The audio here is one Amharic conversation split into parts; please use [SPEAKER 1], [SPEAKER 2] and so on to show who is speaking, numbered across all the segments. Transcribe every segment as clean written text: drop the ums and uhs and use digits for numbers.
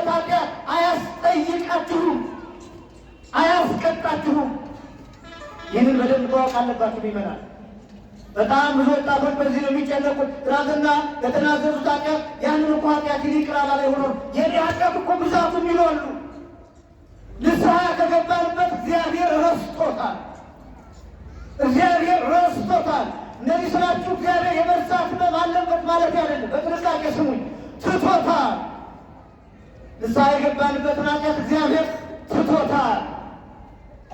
[SPEAKER 1] የገባችሁበት ኃጢአት አያስጠይቃችሁም፣ አያስቀጣችሁም። ይህንን በደንብ ማወቅ አለባችሁ ይመናል። በጣም ብዙ ወጣቶች በዚህ ነው የሚጨነቁት። ትናንትና ለተናዘዙት ኃጢአት ያንን እኮ ኃጢአት ይቅር አላለ ሆኖ የኔ ኃጢአት እኮ ብዛቱ የሚሉ አሉ። ንስሐ ከገባንበት እግዚአብሔር ረስቶታል። እግዚአብሔር ረስቶታል። እነዚህ ስራችሁ እግዚአብሔር የመርሳት ሕመም አለበት ማለት አይደለም። በጥንቃቄ ስሙኝ። ትቶታል። ንስሐ የገባንበትን ኃጢአት እግዚአብሔር ትቶታል።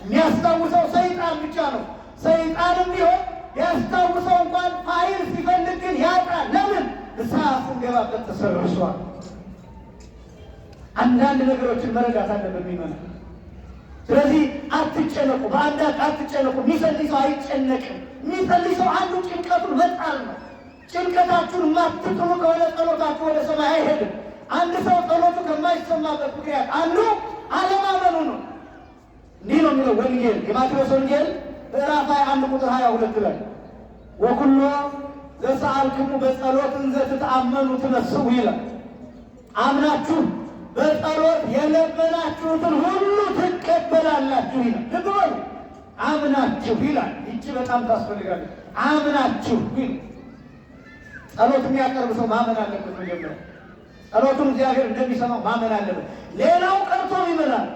[SPEAKER 1] የሚያስታውሰው ሰይጣን ብቻ ነው። ሰይጣንም ቢሆን ያስታውሰው እንኳን ፋይል ሲፈልግ ግን ያጣል። ለምን? ንስሐ ስንገባበት ተሰርሷል። አንዳንድ ነገሮችን መረዳት አለብን የሚመና። ስለዚህ አትጨነቁ፣ በአንዳች አትጨነቁ። የሚጸልይ ሰው አይጨነቅም። የሚጸልይ ሰው አንዱ ጭንቀቱን መጣል ነው። ጭንቀታችሁን የማትጥሉ ከሆነ ጸሎታችሁ ወደ ሰማይ አይሄድም። አንድ ሰው ጸሎቱ ከማይሰማበት ምክንያት አንዱ አለማመኑ ነው። እንዲህ ነው የሚለው ወንጌል፣ የማቴዎስ ወንጌል ምዕራፍ 21 ቁጥር 22 ላይ ወኩሎ ዘሰአልክሙ በጸሎት እንዘ ትተአመኑ ትነስኡ ይላል። አምናችሁ በጸሎት የለመናችሁትን ሁሉ ትቀበላላችሁ ይላል። ልብ በሉ፣ አምናችሁ ይላል። ይቺ በጣም ታስፈልጋለች። አምናችሁ ይላል። ጸሎት የሚያቀርብ ሰው ማመን አለበት። መጀመሪያ ጸሎቱን እግዚአብሔር እንደሚሰማው ማመን አለበት። ሌላው ቀርቶ ይመናል።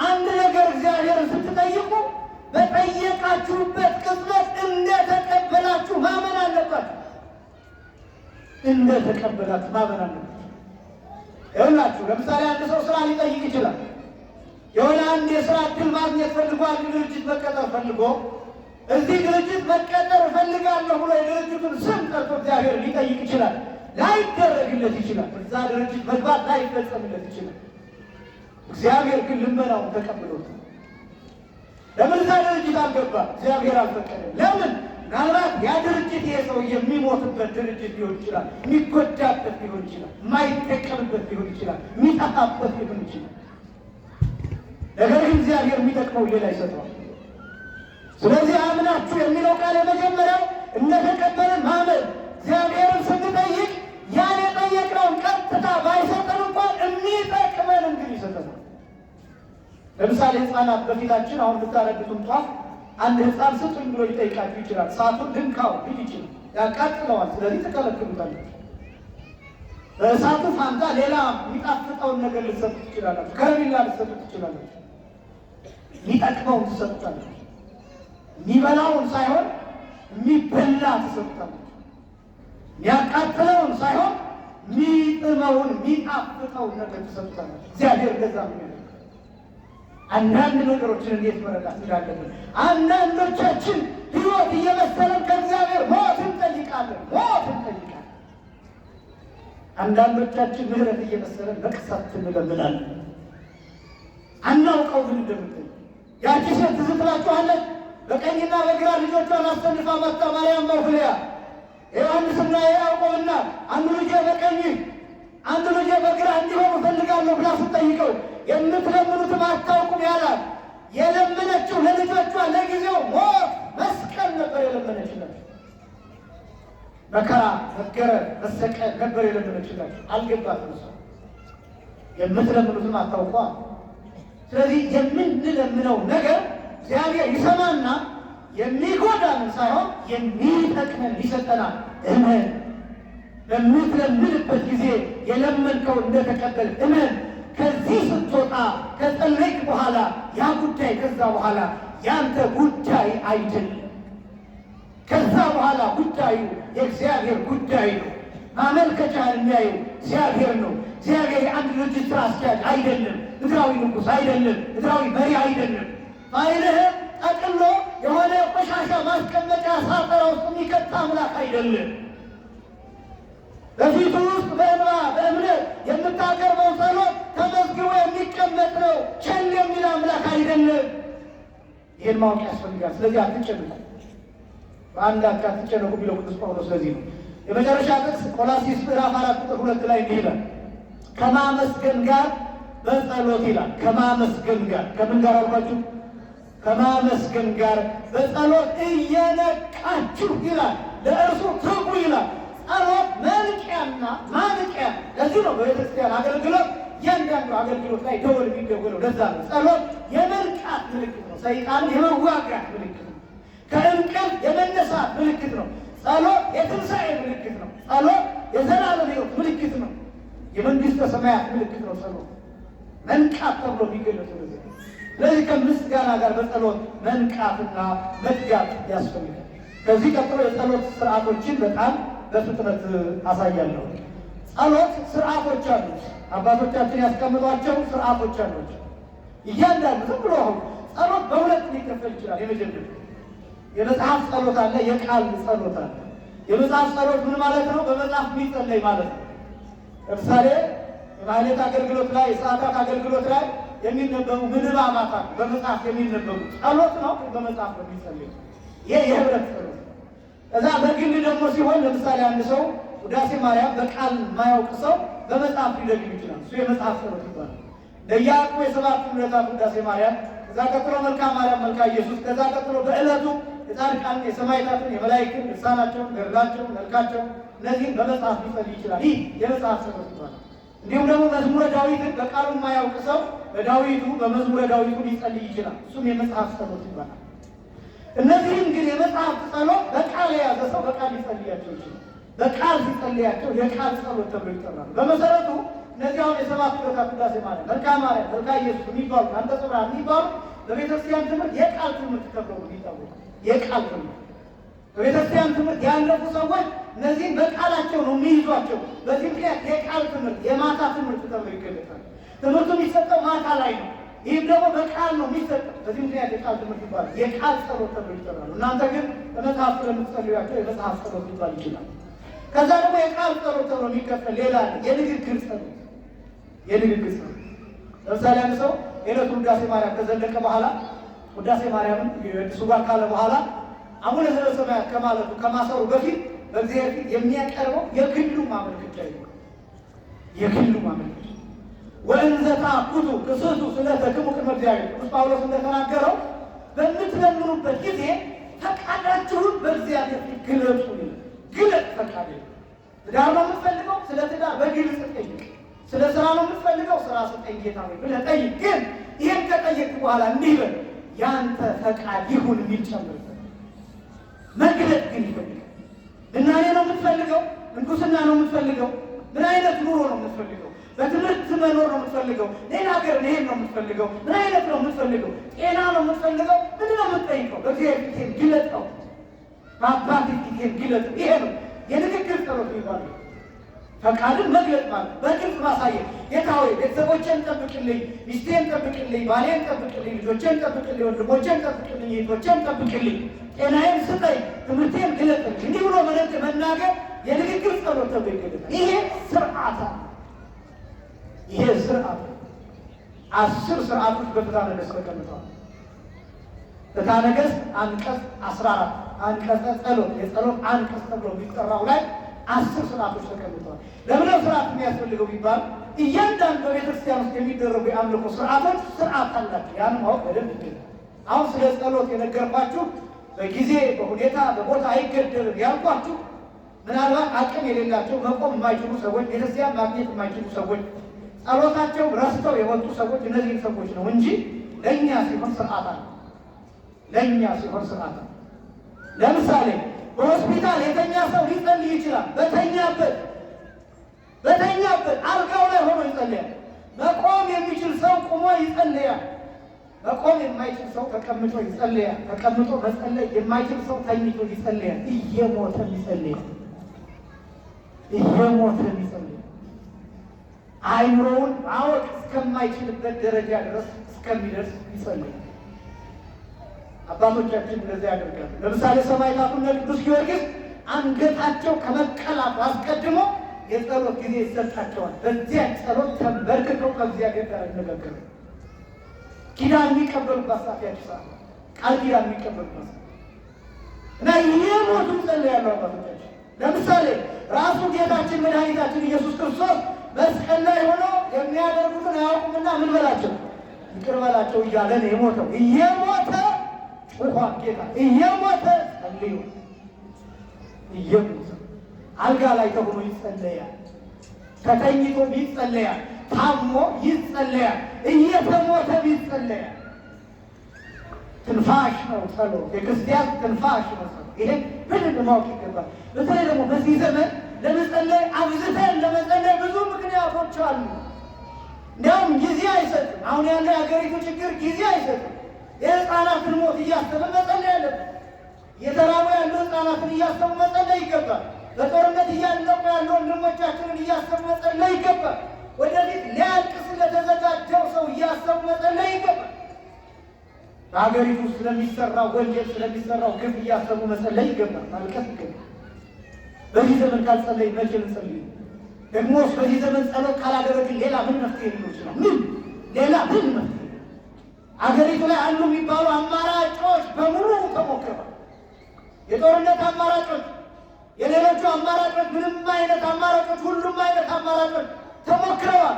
[SPEAKER 1] አንድ ነገር እግዚአብሔርን ስትጠይቁ በጠየቃችሁበት ቅጽበት እንደተቀበላችሁ ማመን አለባችሁ። እንደተቀበላችሁ ማመን አለባችሁ። ይኸውላችሁ ለምሳሌ አንድ ሰው ስራ ሊጠይቅ ይችላል። የሆነ አንድ የስራ እድል ማግኘት ፈልጎ አንድ ድርጅት መቀጠር ፈልጎ እዚህ ድርጅት መቀጠር እፈልጋለሁ ብሎ የድርጅቱን ስም ጠርቶ እግዚአብሔር ሊጠይቅ ይችላል። ላይደረግለት ይችላል። እዛ ድርጅት መግባት ላይፈጸምለት ይችላል። እግዚአብሔር ግን ልመናውን ተቀብሎታል። ለምን እዛ ድርጅት አልገባ? እግዚአብሔር አልፈቀደም። ለምን? ምናልባት ያ ድርጅት ይሄ ሰው የሚሞትበት ድርጅት ሊሆን ይችላል፣ የሚጎዳበት ሊሆን ይችላል፣ የማይጠቀምበት ሊሆን ይችላል፣ የሚጠፋበት ሊሆን ይችላል። ነገር ግን እግዚአብሔር የሚጠቅመው ሌላ ይሰጠዋል። ስለዚህ አምናችሁ የሚለው ቃል የመጀመሪያው እንደተቀበልን ማመን፣ እግዚአብሔርን ስንጠይቅ ያን የጠየቅነውን ቀጥታ ባይሰጠን እንኳን የሚጠቅመንን ግን ይሰጠናል። ለምሳሌ ሕፃናት በፊታችን አሁን ብታነዱትም ጧፍ አንድ ሕፃን ስጡኝ ብሎ ሊጠይቃችሁ ይችላል። እሳቱን ልንካው ሊል ይችላል፣ ያቃጥለዋል። ስለዚህ ትከለክሉታላችሁ። በእሳቱ ፋንታ ሌላ የሚጣፍጠውን ነገር ልትሰጡት ትችላላችሁ። ከረሜላ ልትሰጡት ትችላላችሁ። የሚጠቅመውን ትሰጡታላችሁ። የሚበላውን ሳይሆን የሚበላ ትሰጡታላችሁ። የሚያቃጥለውን ሳይሆን የሚጥመውን የሚጣፍጠውን ነገር ትሰጡታላችሁ። እግዚአብሔር ገዛ ነው። አንዳንድ ነገሮችን እንዴት መረዳት እንዳለብን፣ አንዳንዶቻችን ሕይወት እየመሰለን ከእግዚአብሔር ሞት እንጠይቃለን፣ ሞት እንጠይቃለን። አንዳንዶቻችን ምሕረት እየመሰለን መቅሰፍት እንለምናለን። አናውቀው ግን እንደምንጠይቅ። ያቺ ሴት ትዝ ትላችኋለች። በቀኝና በግራ ልጆቿን አሰልፋ መጣ። ማርያም መውፍልያ የዮሐንስና የያዕቆብ እናት፣ አንዱ ልጄ በቀኝህ አንዱ ልጄ በግራ እንዲሆኑ እፈልጋለሁ ብላ ስትጠይቀው የምትለምኑትም አታውቁም ያላት፣ የለመነችው ለልጆቿ ለጊዜው ሞት መስቀል ነበር የለመነችላቸው። መከራ፣ መገረፍ፣ መሰቀል ነበር የለመነችላቸው። አልገባትም እሷ። የምትለምኑትም አታውቋ። ስለዚህ የምንለምነው ነገር እግዚአብሔር ይሰማና የሚጎዳንን ሳይሆን የሚጠቅመን ይሰጠናል። እመን። በምትለምንበት ጊዜ የለመንከው እንደተቀበል እመን። ከዚህ ስትወጣ ከጸለይክ በኋላ ያ ጉዳይ ከዛ በኋላ ያንተ ጉዳይ አይደለም። ከዛ በኋላ ጉዳዩ የእግዚአብሔር ጉዳይ ነው። ማመልከቻህን የሚያየው እግዚአብሔር ነው። እግዚአብሔር የአንድ ድርጅት ስራ አስኪያጅ አይደለም። ምድራዊ ንጉሥ አይደለም። ምድራዊ መሪ አይደለም። ፋይልህን ጠቅሎ የሆነ ቆሻሻ ማስቀመጫ ሳጠራ ውስጥ የሚከት አምላክ አይደለም። በፊቱ ውስጥ በእንባ በእምነት የምታቀርበው ጸሎት ተመዝግቦ የሚቀመጥ ነው። ቸል የሚል አምላክ አይደለም። ይህን ማወቅ ያስፈልጋል። ስለዚህ አትጨንቁ፣ በአንዳች አትጨነቁ የሚለው ቅዱስ ጳውሎስ ስለዚህ ነው። የመጨረሻ ጥቅስ ቆላስይስ ምዕራፍ 4 ቁጥር 2 ላይ እንዲህ ይላል፣ ከማመስገን ጋር በጸሎት ይላል። ከማመስገን ጋር፣ ከምን ጋር አልኳችሁ? ከማመስገን ጋር በጸሎት እየነቃችሁ ይላል፣ ለእርሱ ትጉ ይላል። ጸሎት መንቂያና ማንቂያ። ለዚህ ነው በቤተክርስቲያን አገልግሎት እያንዳንዱ አገልግሎት ላይ ደወል የሚደወለው ለዛ ነው። ጸሎት የመንቃት ምልክት ነው። ሰይጣንን የመዋጋት ምልክት ነው። ከእንቅልፍ የመነሳት ምልክት ነው። ጸሎት የትንሣኤ ምልክት ነው። ጸሎት የዘላለም ሕይወት ምልክት ነው። የመንግሥተ ሰማያት ምልክት ነው። ጸሎት መንቃት ተብሎ የሚገለጸው ለዚህ ነው። ስለዚህ ከምስጋና ጋር በጸሎት መንቃትና መትጋት ያስፈልጋል። ከዚህ ቀጥሎ የጸሎት ስርዓቶችን በጣም በፍጥነት አሳያለሁ። ጸሎት ስርዓቶች አሉት። አባቶቻችን ያስቀምጧቸው ስርዓቶች አሉት። እያንዳንዱ ዝም ብሎ አሁን ጸሎት በሁለት ሊከፈል ይችላል። የመጀመሪያው የመጽሐፍ ጸሎት አለ፣ የቃል ጸሎት አለ። የመጽሐፍ ጸሎት ምን ማለት ነው? በመጽሐፍ የሚጸለይ ማለት ነው። ለምሳሌ የማህሌት አገልግሎት ላይ፣ የሰዓታት አገልግሎት ላይ የሚነበቡ ምንባባት አሉ። በመጽሐፍ የሚነበቡ ጸሎት ነው፣ በመጽሐፍ ነው የሚጸለይ። ይሄ የህብረት ጸሎት ነው። ከዛ በግል ደግሞ ሲሆን ለምሳሌ አንድ ሰው ውዳሴ ማርያም በቃል የማያውቅ ሰው በመጽሐፍ ሊደግም ይችላል። እሱ የመጽሐፍ ጸሎት ይባላል። ለያዕቆብ የሰባቱ ዕለታት ውዳሴ ማርያም፣ ከዛ ቀጥሎ መልካ ማርያም፣ መልካ ኢየሱስ፣ ከዛ ቀጥሎ በዕለቱ የጻድቃን የሰማዕታትን የመላእክትን ድርሳናቸውን፣ ገድላቸውን፣ መልካቸውን እነዚህን በመጽሐፍ ሊጸልይ ይችላል። ይህ የመጽሐፍ ጸሎት ይባላል። እንዲሁም ደግሞ መዝሙረ ዳዊትን በቃሉ የማያውቅ ሰው በዳዊቱ በመዝሙረ ዳዊቱ ሊጸልይ ይችላል። እሱም የመጽሐፍ ጸሎት ይባላል። እነዚህም ግን የመጽሐፍ ጸሎት በቃል የያዘ ሰው በቃል ሊጸልያቸው ይችላል። በቃል ሲጸልያቸው የቃል ጸሎት ተብሎ ይጠራሉ። በመሰረቱ እነዚህ አሁን የሰባቱ ዕለታት ውዳሴ ማርያም፣ መልካ ማርያም፣ መልካ ኢየሱስ የሚባሉት አንቀጸ ብርሃን የሚባሉ በቤተክርስቲያን ትምህርት የቃል ትምህርት ተብሎ ነው የሚታወቁት። የቃል ትምህርት በቤተክርስቲያን ትምህርት ያለፉ ሰዎች እነዚህም በቃላቸው ነው የሚይዟቸው። በዚህ ምክንያት የቃል ትምህርት የማታ ትምህርት ተብሎ ይገለጣል። ትምህርቱ የሚሰጠው ማታ ላይ ነው። ይህም ደግሞ በቃል ነው የሚሰጠው። በዚህ ምክንያት የቃል ትምህርት ይባላል። የቃል ጸሎት ተብሎ ይጠራሉ። እናንተ ግን በመጽሐፍ ስለምትጸልዩአቸው የመጽሐፍ ጸሎት ሊባል ይችላል። ከዛ ደግሞ የቃል ጸሎት ተብሎ የሚከፈል ሌላ አለ። የንግግር ጸሎት የንግግር ጸሎት ለምሳሌ አንድ ሰው የዕለቱን ውዳሴ ማርያም ከዘለቀ በኋላ ውዳሴ ማርያምን እሱ ጋር ካለ በኋላ አቡነ ዘበሰማያት ከማለቱ ከማሰሩ በፊት በእግዚአብሔር ፊት የሚያቀርበው የግሉ ማመልከቻ ይሆናል። የግሉ ማመልከቻ ወእንዘ ተአኩቱ ክስቱ ስለተክሙ ቅድመ እግዚአብሔር። ቅዱስ ጳውሎስ እንደተናገረው በምትለምኑበት ጊዜ ፈቃዳችሁን በእግዚአብሔር ፊት ግለጡ። ግለጥ ፈቃድ። ትዳር ነው የምትፈልገው፣ ስለ ትዳር በግልጽ ጠይቅ። ስለ ስራ ነው የምትፈልገው፣ ስራ ስጠኝ ጌታ ሆይ ብለህ ጠይቅ። ግን ይህን ከጠየቅ በኋላ እንዲህ በል፣ ያንተ ፈቃድ ይሁን የሚል ጨምርበት። መግለጥ ግን ይፈልጋል። ምናኔ ነው የምትፈልገው? ምንኩስና ነው የምትፈልገው? ምን አይነት ኑሮ ነው የምትፈልገው? በትምህርት መኖር ነው የምትፈልገው? ሌላ ሀገር መሄድ ነው የምትፈልገው? ምን አይነት ነው የምትፈልገው? ጤና ነው የምትፈልገው? ምንድን ነው የምትጠይቀው? በእግዚአብሔር ፊት ግለጠው፣ በአባት ፊት ግለጠው። ይሄ ነው የንግግር ጸሎት የሚባለው። ፈቃድን መግለጥ ማለት በግልጽ ማሳየት። ጌታ ሆይ ቤተሰቦቼን ጠብቅልኝ፣ ሚስቴን ጠብቅልኝ፣ ባሌን ጠብቅልኝ፣ ልጆቼን ጠብቅልኝ፣ ወንድሞቼን ጠብቅልኝ፣ እህቶቼን ጠብቅልኝ፣ ጤናዬን ስጠኝ፣ ትምህርቴን ግለጥልኝ። እንዲህ ብሎ መናገር የንግግር ጸሎት ተብሎ ይገለጣል። ይሄ ስርዓት ይሄ ስርዓት 10 ስርዓቶች በፍትሐ ነገሥት ተቀምጠዋል። ፍትሐ ነገሥት አንቀጽ 14 አንቀጸ ጸሎት የጸሎት አንቀጽ ተብሎ የሚጠራው ላይ 10 ስርዓቶች ተቀምጠዋል። ለምን ስርዓት የሚያስፈልገው ቢባል እያንዳንዱ በቤተክርስቲያን ውስጥ የሚደረጉ የአምልኮ ስርዓቶች ስርዓት አላቸው። ያን ማወቅ በደንብ ይገባል። አሁን ስለ ጸሎት የነገርኳችሁ በጊዜ በሁኔታ በቦታ አይገደብም ያልኳችሁ ምናልባት አቅም የሌላቸው መቆም የማይችሉ ሰዎች፣ ቤተክርስቲያን ማግኘት የማይችሉ ሰዎች፣ ጸሎታቸው ረስተው የወጡ ሰዎች እነዚህን ሰዎች ነው እንጂ ለእኛ ሲሆን ስርዓት አለ። ለእኛ ሲሆን ስርዓት አለ። ለምሳሌ በሆስፒታል የተኛ ሰው ሊጸልይ ይችላል። በተኛበት አልጋው ላይ ሆኖ ይጸልያል። መቆም የሚችል ሰው ቆሞ ይጸልያል። መቆም የማይችል ሰው ተቀምጦ ይጸልያል። ተቀምጦ መጸለይ የማይችል ሰው ተኝቶ ይጸልያል። እየሞተም ይጸልያል። እየሞተም ይጸልያል። አይምሮውን ማወቅ እስከማይችልበት ደረጃ ድረስ እስከሚደርስ ይጸልያል። አባቶቻችን እንደዚያ ያደርጋሉ። ለምሳሌ ሰማዕታቱ እነ ቅዱስ ጊዮርጊስ አንገታቸው ከመቀላቱ አስቀድሞ የጸሎት ጊዜ ይሰጣቸዋል። በዚያ ጸሎት ተንበርክከው ከእግዚአብሔር ጋር ይነጋገሩ። ኪዳን የሚቀበሉባት ሰዓት ያቺ ሰዓት፣ ቃል ኪዳን የሚቀበሉባት ሰዓት እና እየሞቱ ይጸልያሉ አባቶቻችን። ለምሳሌ ራሱ ጌታችን መድኃኒታችን ኢየሱስ ክርስቶስ መስቀል ላይ ሆኖ የሚያደርጉትን አያውቁምና ምን በላቸው ይቅር በላቸው እያለ ነው የሞተው። እየሞተ ጮኋል ጌታ፣ እየሞተ ጸልዩ። እየሞተ አልጋ ላይ ተሆኖ ይጸለያል፣ ተተኝቶም ይጸለያል፣ ታሞ ይጸለያል፣ እየተሞተም ይጸለያል። ትንፋሽ ነው ጸሎት፣ የክርስቲያን ትንፋሽ ነው ጸሎት። ይሄን በደንብ ማወቅ ይገባል። በተለይ ደግሞ በዚህ ዘመን ለመጸለይ አብዝተን ለመጸለይ ብዙ ምክንያቶች አሉ። እንዲያውም ጊዜ አይሰጥም። አሁን ያለው የሀገሪቱ ችግር ጊዜ አይሰጥም። የህፃናትን ሞት እያሰብን መጸለይ አለብን። እየተራቡ ያሉ ህፃናትን እያሰቡ መጸለይ ይገባል። በጦርነት እያለቁ ያሉ ወንድሞቻችንን እያሰቡ መጸለይ ይገባል። ወደፊት ሊያልቅ ስለተዘጋጀው ሰው እያሰቡ መጸለይ ይገባል። በሀገሪቱ ስለሚሰራው ወንጀል ስለሚሰራው ግፍ እያሰቡ መጸለይ ይገባል፣ ማልቀስ ይገባል። በዚህ ዘመን ካልጸለይ መቼ ልንጸልይ? ደግሞስ በዚህ ዘመን ጸሎት ካላደረግን ሌላ ምን መፍትሄ ሊኖር ይችላል? ምን ሌላ ምን መፍትሄ? አገሪቱ ላይ አሉ የሚባሉ አማራጮች በሙሉ ተሞክረዋል። የጦርነት አማራጮች፣ የሌሎቹ አማራጮች፣ ምንም አይነት አማራጮች፣ ሁሉም አይነት አማራጮች ተሞክረዋል።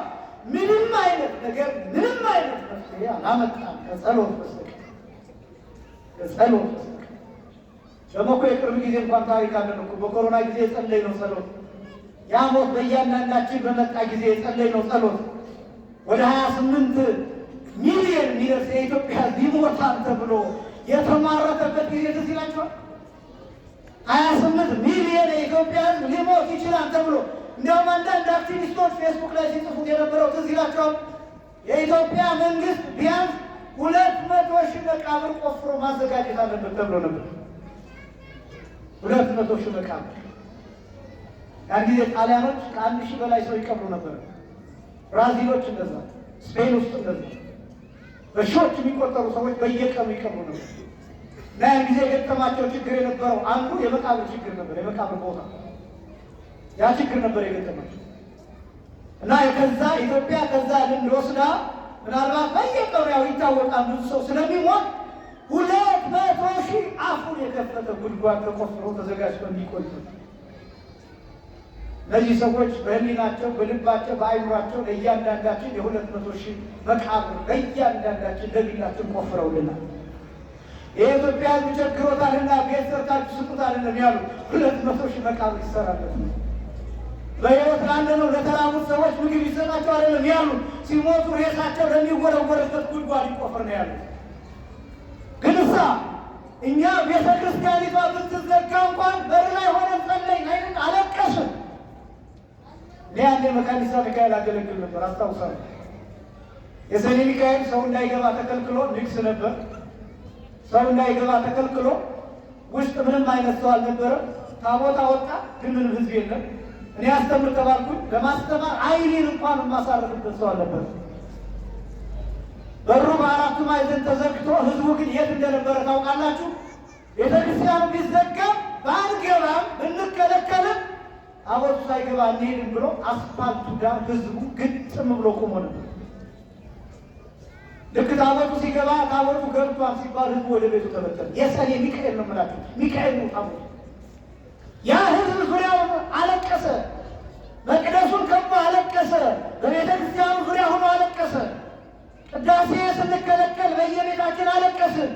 [SPEAKER 1] ምንም አይነት ነገር ምንም አይነት መፍትሄ አላመጣም ከጸሎት በስተቀር፣ ከጸሎት በስተቀር። ደግሞ እኮ የቅርብ ጊዜ እንኳን ታሪክ አለን እኮ። በኮሮና ጊዜ የጸለይነው ጸሎት፣ ያ ሞት በእያንዳንዳችን በመጣ ጊዜ የጸለይነው ጸሎት፣ ወደ 28 ሚሊዮን የሚደርስ የኢትዮጵያ ሕዝብ ይሞታል ተብሎ የተሟረተበት ጊዜ ትዝ ይላችኋል። 28 ሚሊዮን የኢትዮጵያ ሕዝብ ሊሞት ይችላል ተብሎ እንዲያውም አንዳንድ አክቲቪስቶች ፌስቡክ ላይ ሲጽፉት የነበረው ትዝ ይላችኋል። የኢትዮጵያ መንግስት ቢያንስ 200,000 መቃብር ቆፍሮ ማዘጋጀት አለበት ተብሎ ነበር። 200,000 መቃብር። ያን ጊዜ ጣሊያኖች ከ1,000 በላይ ሰው ይቀብሩ ነበር። ብራዚሎች እንደዛ፣ ስፔን ውስጥ እንደዛ በሺዎች የሚቆጠሩ ሰዎች በየቀኑ ይቀብሩ ነበር። እና ያን ጊዜ የገጠማቸው ችግር የነበረው አንዱ የመቃብር ችግር ነበር። የመቃብር ቦታ ያ ችግር ነበር የገጠማቸው። እና ከዛ ኢትዮጵያ ከዛ ልምድ ወስዳ ምናልባት በየቀኑ ያው ይታወቃል ብዙ ሰው ስለሚሞት 200,000 አፉን የከፈተ ጉድጓድ ተቆፍሮ ተዘጋጅቶ እንዲቆይ። እነዚህ ሰዎች በህሊናቸው፣ በልባቸው፣ በአይምሯቸው ለእያንዳንዳችን የ200,000 መቃብር ለእያንዳንዳችን ለግላችን ቆፍረውልናል። የኢትዮጵያ ሕዝብ ቸግሮታልና ቤት ሰርታችሁ ስጡት አይደለም ያሉ፣ 200,000 መቃብር ይሰራለት ነው። በሕይወት ላለነው ለተራቡት ሰዎች ምግብ ይሰጣቸው አይደለም ያሉ፣ ሲሞቱ ሬሳቸው ለሚወረወርበት ጉድጓድ ይቆፍር ነው ያሉት። ግን እሳ እኛ ቤተ ክርስቲያኒቷ ብትዘጋ እንኳን በር ላይ ሆነን ጸለይን አይደል? አለቀስን። እኔ ያኔ መካኒሳ ሚካኤል አገለግል ነበር፣ አስታውሳለሁ። የሰኔ ሚካኤል ሰው እንዳይገባ ተከልክሎ ንግስ ነበር። ሰው እንዳይገባ ተከልክሎ ውስጥ ምንም አይነት ሰው አልነበረም። ታቦት አወጣ፣ ግን ምንም ህዝብ የለም። እኔ አስተምር ተባልኩኝ። ለማስተማር አይኔን እንኳን የማሳርፍበት ሰው አልነበረም። በሩ በአራቱ ማዕዘን ተዘግቶ ህዝቡ ግን የት እንደነበረ ታውቃላችሁ? ቤተክርስቲያኑ ቢዘጋም ባንገባም ብንከለከልም ታቦቱ ሳይገባ እንሄድም ብሎ አስፋልቱ ጋር ህዝቡ ግጥም ብሎ ቆሞ ነበር። ልክ ታቦቱ ሲገባ፣ ታቦቱ ገብቷል ሲባል ህዝቡ ወደ ቤቱ ተበተነ። የሰኔ ሚካኤል ነው የምላችሁ፣ ሚካኤል ነው ታቦቱ። ያ ህዝብ ዙሪያውን አለቀሰ። መቅደሱን ከቦ አለቀሰ። በቤተ ክርስቲያኑ ዙሪያ ሆኖ አለቀሰ። ቅዳሴ ስንከለከል በየቤታችን አለቀስን።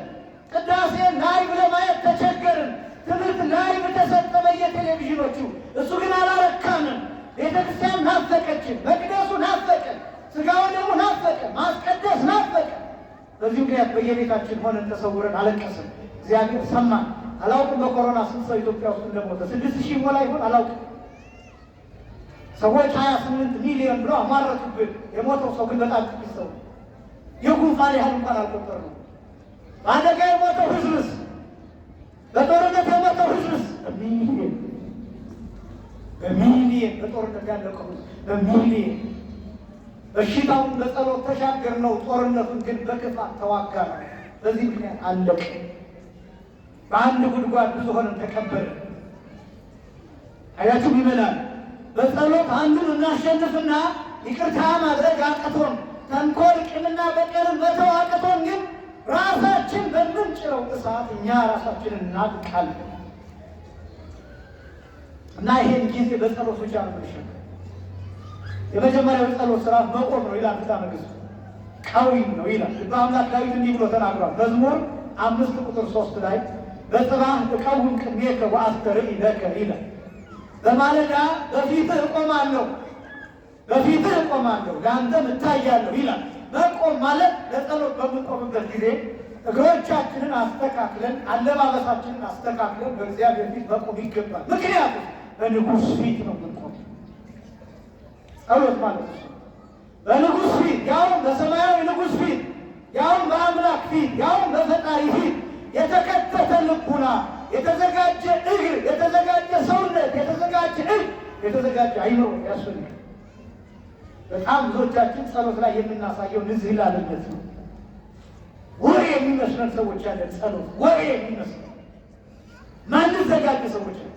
[SPEAKER 1] ቅዳሴ live ለማየት ተቸገርን። ትምህርት live ተሰጠ በየቴሌቪዥኖቹ። እሱ ግን አላረካንም። ቤተ ክርስቲያን ናፈቀችን፣ መቅደሱ ናፈቀን፣ ስጋውን ደግሞ ናፈቀ፣ ማስቀደስ ናፈቀ። በዚህ ምክንያት በየቤታችን ሆነን ተሰውረን አለቀስን። እግዚአብሔር ሰማን። አላውቅም በኮሮና ስንት ሰው ኢትዮጵያ ውስጥ እንደሞተ፣ 6,000 ሞላ ይሆን አላውቅም። ሰዎች 28 ሚሊዮን ብለው አሟረቱብን። የሞተው ሰው ግን በጣም ጥቂት ሰው፣ የጉንፋን ያህል እንኳን አልቆጠርነው። በአደጋ የሞተው ህዝብስ፣ በጦርነት የሞተው ህዝብስ በሚሊየን በሚሊየን፣ በጦርነት ያለቀው ህዝብ በሚሊየን። በሽታውን በጸሎት ተሻገርነው፣ ጦርነቱን ግን በክፋት ተዋጋ ነው። በዚህ ምክንያት አለቅ። በአንድ ጉድጓድ ብዙ ሆነን ተቀበርን። አያችሁ ይመናል። በጸሎት አንዱን እናሸንፍና ይቅርታ ማድረግ አቅቶን፣ ተንኮል፣ ቂምና በቀልን መተው አቅቶን ግን ራሳችን በምንጭረው እሳት እኛ ራሳችንን እናብቃለን። እና ይሄን ጊዜ በጸሎት ብቻ ነው የምንሸከም። የመጀመሪያው የጸሎት ስራ መቆም ነው ይላል ፍትሐ ነገሥቱ። ቀዊም ነው ይላል። ልበ አምላክ ዳዊት እንዲህ ብሎ ተናግሯል። መዝሙር 5 ቁጥር 3 ላይ በጽባሕ እቀውም ቅድሜከ ወአስተርኢ ለከ ይላል። በማለዳ በፊትህ እቆማለሁ። በፊትህ እቆማለሁ ለአንተም እታያለሁ ይላል። መቆም ማለት ለጸሎት በምንቆምበት ጊዜ እግሮቻችንን አስተካክለን አለባበሳችንን አስተካክለን በእግዚአብሔር ፊት መቆም ይገባል። ምክንያቱም በንጉሥ ፊት ነው የምንቆም። ጸሎት ማለት እሱ በንጉሥ ፊት፣ ያውም በሰማያዊ ንጉሥ ፊት፣ ያውም በአምላክ ፊት፣ ያውም በፈጣሪ ፊት የተከተተ ልቡና፣ የተዘጋጀ እግር፣ የተዘጋጀ ሰውነት፣ የተዘጋጀ እጅ፣ የተዘጋጀ አይምሮ ያስፈልጋል። በጣም ብዙዎቻችን ጸሎት ላይ የምናሳየው ንዝህላልነት ነው። ወሬ የሚመስለን ሰዎች ያለን ጸሎት ወሬ የሚመስለን ማንዘጋጀ ሰዎች አለን።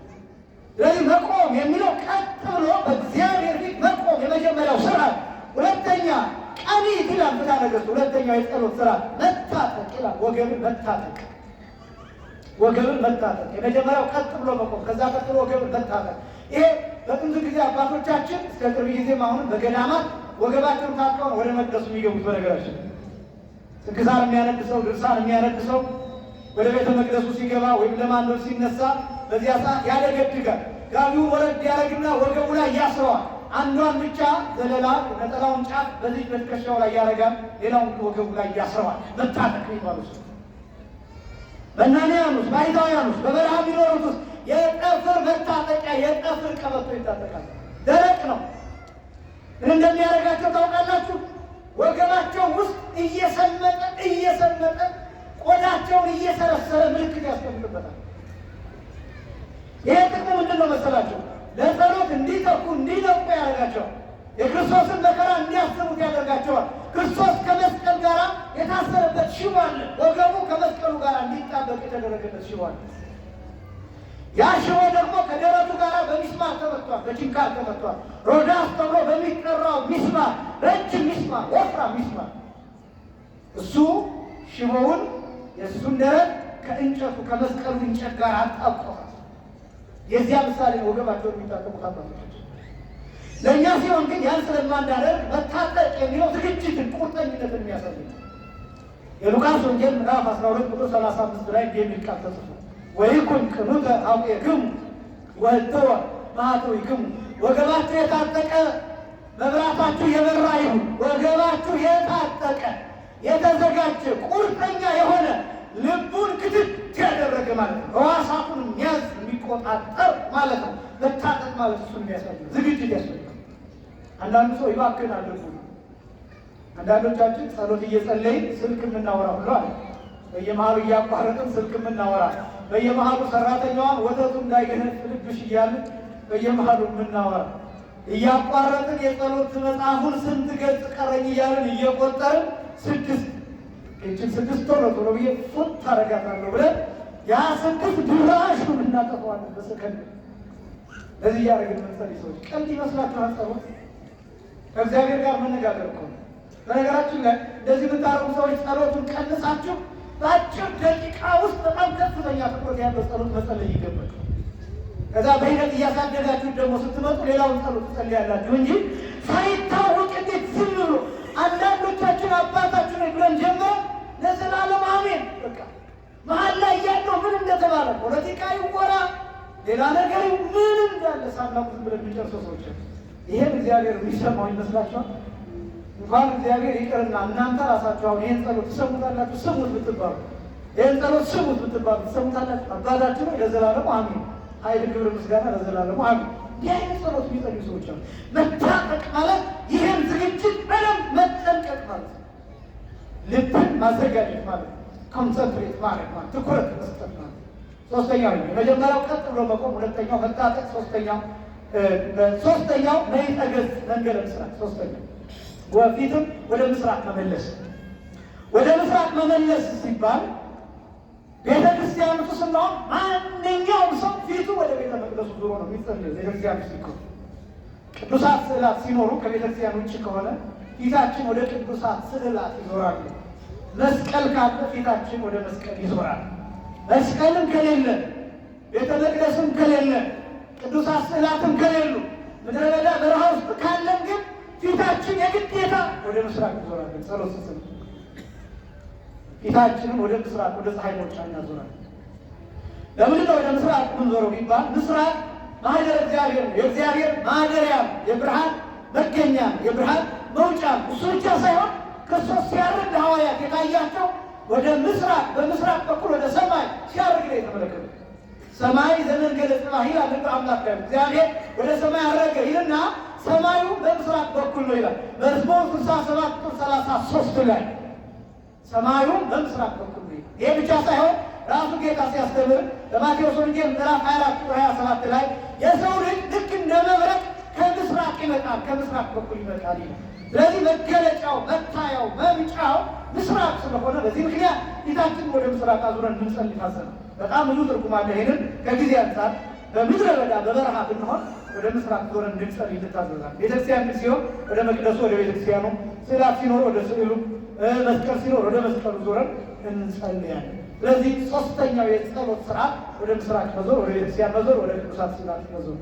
[SPEAKER 1] ስለዚህ መቆም የሚለው ቀጥ ብሎ በእግዚአብሔር ፊት መቆም የመጀመሪያው ስራ። ሁለተኛ ቀኒት ይላል ፍትሐ ነገሥት። ሁለተኛው የጸሎት ስራ መታጠቅ ይላል። ወገብን መታጠቅ፣ ወገብን መታጠቅ። የመጀመሪያው ቀጥ ብሎ መቆም፣ ከዛ ቀጥሎ ወገብን መታጠቅ። ይሄ በጥንት ጊዜ አባቶቻችን እስከ ቅርብ ጊዜም አሁንም በገዳማት ወገባቸውን ታጥቀው ነው ወደ መቅደሱ የሚገቡት። በነገራችን ስንክሳር የሚያነግሰው ድርሳን የሚያነግሰው ወደ ቤተ መቅደሱ ሲገባ ወይም ለማንበብ ሲነሳ በዚያ ሰዓት ያደገድጋል። ጋቢውን ወረድ ያደረግና ወገቡ ላይ ያስረዋል። አንዷን ብቻ ዘለላ ነጠላውን ጫፍ በዚህ በትከሻው ላይ ያደርጋል፣ ሌላውን ወገቡ ላይ ያስረዋል። መታጠቅ የሚባሉ ሰው መናንያኑስ ባሕታውያኑስ በበረሃ የሚኖሩት ውስጥ የጠፍር መታጠቂያ የጠፍር ቀበቶ ይታጠቃል። ደረቅ ነው። ምን እንደሚያደርጋቸው ታውቃላችሁ? ወገባቸው ውስጥ እየሰመጠ እየሰመጠ ቆዳቸውን እየሰረሰረ ምልክት ያስቀምጥበታል። ይሄ ጥቅሙ ምንድን ነው መሰላቸው? ለጸሎት እንዲተኩ እንዲነቁ ያደርጋቸዋል። የክርስቶስን መከራ እንዲያስቡት ያደርጋቸዋል። ክርስቶስ ከመስቀል ጋር የታሰረበት ሽቦ አለ። ወገቡ ከመስቀሉ ጋር እንዲጣበቅ የተደረገበት ሽቦ አለ። ያ ሽቦ ደግሞ ከደረቱ ጋር በሚስማር ተመቷል፣ በችንካር ተመቷል። ሮዳስ ተብሎ በሚጠራው ሚስማር፣ ረጅም ሚስማር፣ ወፍራም ሚስማር እሱ ሽቦውን የእሱን ደረት ከእንጨቱ ከመስቀሉ እንጨት ጋር አጣብቆታል። የዚያ ምሳሌ ወገባቸውን የሚታጠቁት አባቶቻችን። ለእኛ ሲሆን ግን ያን ስለማናደርግ መታጠቅ የሚለው ዝግጅትን፣ ቁርጠኝነትን የሚያሳይ ነው። የሉቃስ ወንጌል ምዕራፍ 12 ቁጥር 35 ላይ እንዲህ የሚል ቃል ተጽፏል። ወይኩን ቅኑተ ሐቁክሙ ወህትወ ማኅተዊክሙ፣ ወገባችሁ የታጠቀ መብራታችሁ የበራ ይሁን። ወገባችሁ የታጠቀ የተዘጋጀ ቁርጠኛ የሆነ ልቡን ክትት ያደረገ ማለት ነው። ሕዋሳቱን የሚያዝ የሚቆጣጠር ማለት ነው። መታጠቅ ማለት እሱን የሚያሳይ ዝግጅት ያስፈልጋል። አንዳንዱ ሰው ይባክናል ልቡ። አንዳንዶቻችን ጸሎት እየጸለይን ስልክ የምናወራ ሁሉ አለ። በየመሃሉ እያቋረጥን ስልክ የምናወራ፣ በየመሃሉ ሰራተኛዋን ወተቱ እንዳይገነፍልብሽ እያልን በየመሃሉ የምናወራ፣ እያቋረጥን የጸሎት መጽሐፉን ስንት ገጽ ቀረኝ እያልን እየቆጠርን ስድስት እችን ስድስት ቶሎ ቶሎ ብዬ ፉት ታደርጋታለሁ ብለን ያ ስድስት ድራሹን እናጠፋዋለን በሰከንድ። ለዚህ እያደረግን የምንጸልይ ሰዎች ቀልድ ይመስላችኋል? ጸሎት ከእግዚአብሔር ጋር መነጋገር እኮ ነው። በነገራችን ላይ እንደዚህ የምታደርጉ ሰዎች ጸሎቱን ቀንሳችሁ በአጭር ደቂቃ ውስጥ በጣም ከፍተኛ ትኩረት ያለው ጸሎት መጸለይ ይገባል። ከዛ በሂደት እያሳደጋችሁ ደግሞ ስትመጡ ሌላውን ጸሎት ትጸልያላችሁ እንጂ ሳይታወቅ እንዴት ዝም ብሎ አንዳንዶቻችን አባታችን ብለን ጀምረን ለዘላለም አሜን በቃ መሀል ላይ ያለው ምን እንደተባለ ፖለቲካ ይወራ ሌላ ነገር ምን እንዳለ ሳናውቅ ዝም ብለን የምንጨርሰው ሰዎች አሉ። ይሄን እግዚአብሔር የሚሰማው ይመስላችኋል? እንኳን እግዚአብሔር ይቅርና እናንተ ራሳችሁ አሁን ይህን ጸሎት ትሰሙታላችሁ። ስሙት ብትባሉ ይህን ጸሎት ስሙት ብትባሉ ትሰሙታላችሁ። አባታችን ሆይ ለዘላለሙ አሜን፣ ኃይል፣ ክብር፣ ምስጋና ለዘላለሙ አሜን። እንዲህ አይነት ጸሎት የሚጸልዩ ሰዎች አሉ። መታጠቅ ማለት ይህን ዝግጅት በደንብ መጠንቀቅ ማለት ነው። ልብን ማዘጋጀት ማለት ነው። concentrate ማድረግ ማለት ትኩረት መስጠት ማለት ነው። ሶስተኛው የመጀመሪያው ቀጥ ብሎ መቆም፣ ሁለተኛው መታጠቅ፣ ሶስተኛው መይጠገዝ መንገደ ምስራቅ። ሶስተኛው ወፊትም ወደ ምስራቅ መመለስ። ወደ ምስራቅ መመለስ ሲባል ቤተ ክርስቲያኑ ስናሆን ማንኛውም ሰው ፊቱ ወደ ቤተ መቅደሱ ዞሮ ነው የሚጸልየው። ቤተ ክርስቲያኑ ሲኮን ቅዱሳት ስዕላት ሲኖሩ ከቤተ ክርስቲያን ውጭ ከሆነ ፊታችን ወደ ቅዱሳት ስዕላት ይዞራሉ። መስቀል ካለ ፊታችን ወደ መስቀል ይዞራል። መስቀልም ከሌለ ቤተ መቅደስም ከሌለ ቅዱሳት ስዕላትም ከሌሉ ምድረ በዳ በረሃ ውስጥ ካለን ግን ፊታችን የግዴታ ወደ ምስራቅ ይዞራል። ጸሎት ስንል ፊታችንን ወደ ምስራቅ ወደ ፀሐይ መውጫ እናዞራለን። ለምንድን ነው ወደ ምስራቅ የምንዞረው ቢባል ምስራቅ ማህደር እግዚአብሔር ነው። የእግዚአብሔር ማደሪያ ነው። የብርሃን መገኛ ነው፣ የብርሃን መውጫ ነው። እሱ ብቻ ሳይሆን ክርስቶስ ሲያርግ ለሐዋርያት የታያቸው ወደ ምስራቅ፣ በምስራቅ በኩል ወደ ሰማይ ሲያርግ ነው የተመለከቱት። ሰማይ ዘመንገለ ጽባሕ ይላል ልበ አምላክ ዳዊት። እግዚአብሔር ወደ ሰማይ አረገ ይልና ሰማዩ በምስራቅ በኩል ነው ይላል። መዝሙር 67 ቁጥር 33 ላይ ሰማዩ በምስራቅ በኩል ነው ይላል። ይሄ ብቻ ሳይሆን ራሱ ጌታ ሲያስተምር በማቴዎስ ወንጌል ምዕራፍ 24 ቁጥር 27 ላይ የሰው ልጅ ልክ እንደ መብረቅ ከምስራቅ ይመጣል፣ ከምስራቅ በኩል ይመጣል ይላል። ስለዚህ መገለጫው፣ መታያው፣ መምጫው ምስራቅ ስለሆነ በዚህ ምክንያት ፊታችን ወደ ምስራቅ አዙረን እንድንጸልይ ታዘናል። በጣም ብዙ ትርጉም አለ። ይሄንን ከጊዜ አንጻር በምድረ በዳ በበረሃ ብንሆን ወደ ምስራቅ ዞረን እንድንጸልይ እንታዘዛለን። ቤተክርስቲያን ግን ሲሆን ወደ መቅደሱ፣ ወደ ቤተክርስቲያኑ፣ ስዕላት ሲኖር ወደ ስዕሉ፣ መስቀል ሲኖር ወደ መስቀሉ ዞረን እንጸልያለን። ስለዚህ ሶስተኛው የጸሎት ስርዓት ወደ ምስራቅ መዞር፣ ወደ ቤተክርስቲያን መዞር፣ ወደ ቅዱሳት ስዕላት መዞር።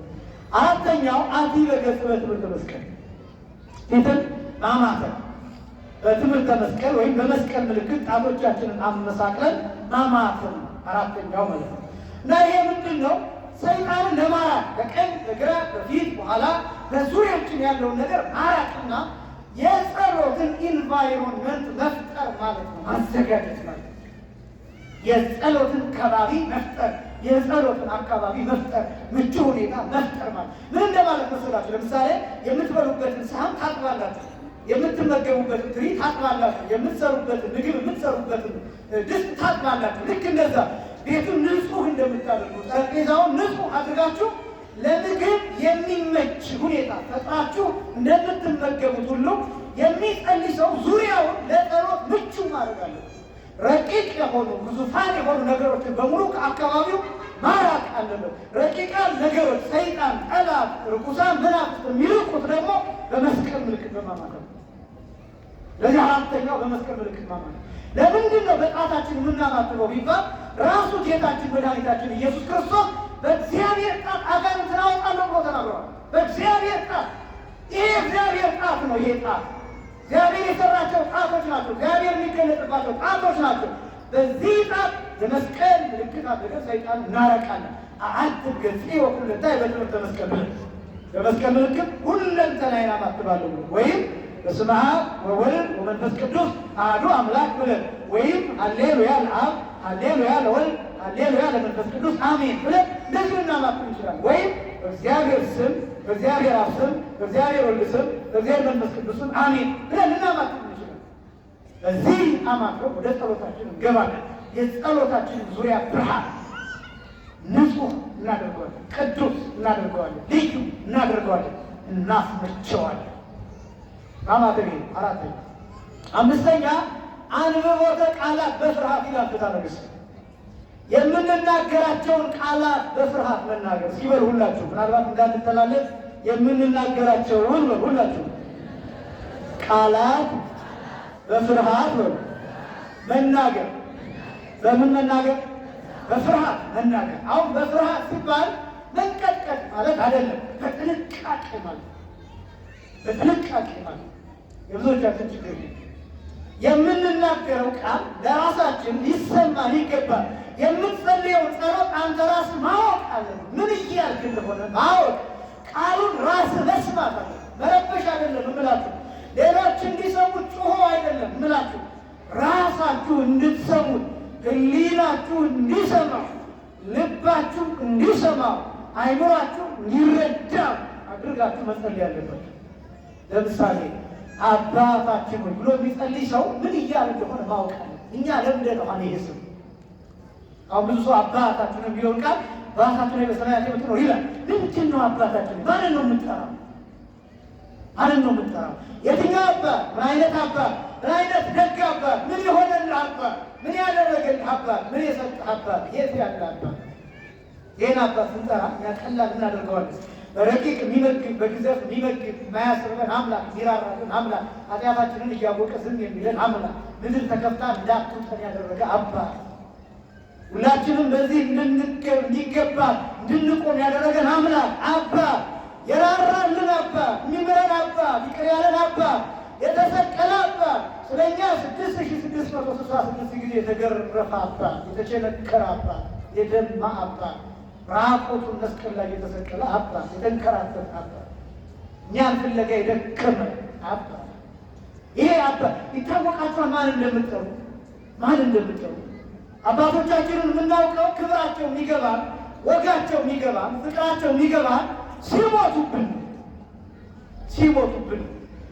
[SPEAKER 1] አራተኛው አቲበ ገጽ በትምህርተ መስቀል፣ ፊትን ማማተብ። በትምህርተ መስቀል ወይም በመስቀል ምልክት ጣቶቻችንን አመሳቅለን ማማተብ ነው አራተኛው ማለት ነው። እና ይሄ ምንድን ነው? ሰይጣንን ለማራቅ በቀኝ በግራ በፊት በኋላ በዙሪያችን ያለውን ነገር ማራቅና የጸሎትን environment መፍጠር ማለት ነው፣ ማዘጋጀት ማለት ነው። የጸሎትን ከባቢ መፍጠር፣ የጸሎትን አካባቢ መፍጠር፣ ምቹ ሁኔታ መፍጠር ማለት ምን እንደማለት መሰላችሁ? ለምሳሌ የምትበሉበትን ሳህን ታጥባላችሁ፣ የምትመገቡበትን ትሪ ታጥባላችሁ፣ የምትሰሩበትን ምግብ የምትሰሩበትን ድስት ታጥባላችሁ። ልክ እንደዛ ቤቱን ንጹህ እንደምታደርጉ ጠረጴዛውን ንጹህ አድርጋችሁ ለምግብ የሚመች ሁኔታ ፈጥራችሁ እንደምትመገቡት ሁሉ የሚጸልይ ሰው ዙሪያውን ለጸሎት ምቹ ማድረግ አለበት። ረቂቅ የሆኑ ግዙፋን የሆኑ ነገሮችን በሙሉ ከአካባቢው ማራቅ አለበት። ረቂቃን ነገሮች ሰይጣን፣ ጠላት፣ ርኩሳን መናፍስት የሚርቁት ደግሞ በመስቀል ምልክት በማማተብ ነው። ለዚህ አራተኛው በመስቀል ምልክት ማማተብ። ለምንድን ነው በጣታችን የምናማትበው ቢባል ራሱ ጌታችን መድኃኒታችን ኢየሱስ ክርስቶስ በእግዚአብሔር ጣት አጋንንትን አወጣለሁ ብሎ ተናግሯል። በእግዚአብሔር ጣት። ይሄ እግዚአብሔር ጣት ነው። ይሄ ጣት እግዚአብሔር የሰራቸው ጣቶች ናቸው። እግዚአብሔር የሚገለጥባቸው ጣቶች ናቸው። በዚህ ጣት የመስቀል ምልክት አድርገን ሰይጣን እናረቃለን። አዓትብ ገጼ ወኩለንታየ በትምህርተ መስቀል ብለን በመስቀል ምልክት ሁለንተናዬን አማትባለሁ ብለን ወይም በስመ አብ ወወልድ ወመንፈስ ቅዱስ አሐዱ አምላክ ብለን ወይም ሃሌሉያ ለአብ፣ ሃሌሉያ ለወልድ፣ ሃሌሉያ ለመንፈስ ቅዱስ አሜን ብለን እንደዚህ ልናማትብ እንችላለን። ወይም በእግዚአብሔር ስም፣ በእግዚአብሔር አብ ስም፣ በእግዚአብሔር ወልድ ስም፣ በእግዚአብሔር መንፈስ ቅዱስ ስም አሜን ብለን ልናማትብ እንችላለን። በዚህ አማትበው ወደ ጸሎታችን እንገባለን። የጸሎታችን ዙሪያ ብርሃን ንጹህ እናደርገዋለን፣ ቅዱስ እናደርገዋለን፣ ልዩ እናደርገዋለን፣ እናስመቸዋለን። ማማተብ ይሄ አራተኛ። አምስተኛ አንብቦተ ቃላት በፍርሃት ይላል ፍትሐ ነገሥት። የምንናገራቸውን ቃላት በፍርሃት መናገር ሲበል ሁላችሁ ምናልባት እንዳንተላለፍ የምንናገራቸውን በሉ ሁላችሁ ቃላት በፍርሃት በሉ መናገር። በምን መናገር? በፍርሃት መናገር። አሁን በፍርሃት ሲባል መንቀጥቀጥ ማለት አይደለም፣ በጥንቃቄ ማለት ነው። በጥንቃቄ ማለት ነው። የብዙዎቻችን ችግር ነው። የምንናገረው ቃል ለራሳችን ሊሰማን ይገባል። የምትጸልየው ጸሎት አንተ ራስህ ማወቅ አለብህ። ምን እያልክ እንደሆነ ማወቅ፣ ቃሉን ራስህ መስማት አለብህ። መረበሽ አይደለም እምላችሁ፣ ሌሎች እንዲሰሙት ጮሆ አይደለም እምላችሁ፣ ራሳችሁ እንድትሰሙት፣ ሕሊናችሁ እንዲሰማው፣ ልባችሁ እንዲሰማው፣ አይምሯችሁ እንዲረዳው አድርጋችሁ መጸለይ አለባችሁ። ለምሳሌ አባታችን ሆይ ብሎ የሚጸልይ ሰው ምን እያለ እንደሆነ ማወቅ አለ። እኛ ለምንድን ነው አሁን ይሄ ስም? አሁን ብዙ ሰው አባታችን ነው የሚለውን ቃል አባታችን ሆይ በሰማያት የምትኖር ይላል። ምንድን ነው አባታችን? ማንን ነው የምንጠራው? ማንን ነው የምንጠራው? የትኛው አባት? ምን አይነት አባት? ምን አይነት ደግ አባት? ምን የሆነልህ አባት? ምን ያደረገልህ አባት? ምን የሰጠህ አባት? የት ያለ አባት? ይህን አባት ስንጠራ እኛ ቀላል እናደርገዋለን። በረቂቅ የሚመግብ፣ በግዘፍ የሚመግብ፣ የማያስርበን አምላክ፣ የሚራራልን አምላክ፣ ኃጢአታችንን እያወቀ ዝም የሚለን አምላክ፣ ምድር ተከፍታ እንዳትውጠን ያደረገ አባት፣ ሁላችንም በዚህ እንዲገባ እንድንቆም ያደረገን አምላክ አባት፣ የራራልን አባት፣ የሚምረን አባት፣ ይቅር ያለን አባት፣ የተሰቀለ አባት፣ ስለኛ 6666 ጊዜ የተገረፈ አባት፣ የተቸነከረ አባት፣ የደማ አባት፣ ራቁቱን መስቀል ላይ የተሰቀለ አባት፣ የተንከራተተ አባት፣ እኛን ፍለጋ የደከመ አባት። ይሄ አባት ይታወቃችኋል፣ ማን እንደምትጠሩ ማን እንደምትጠሩ። አባቶቻችንን የምናውቀው ክብራቸው የሚገባን፣ ወጋቸው የሚገባን፣ ፍቅራቸው የሚገባን ሲሞቱብን ሲሞቱብን።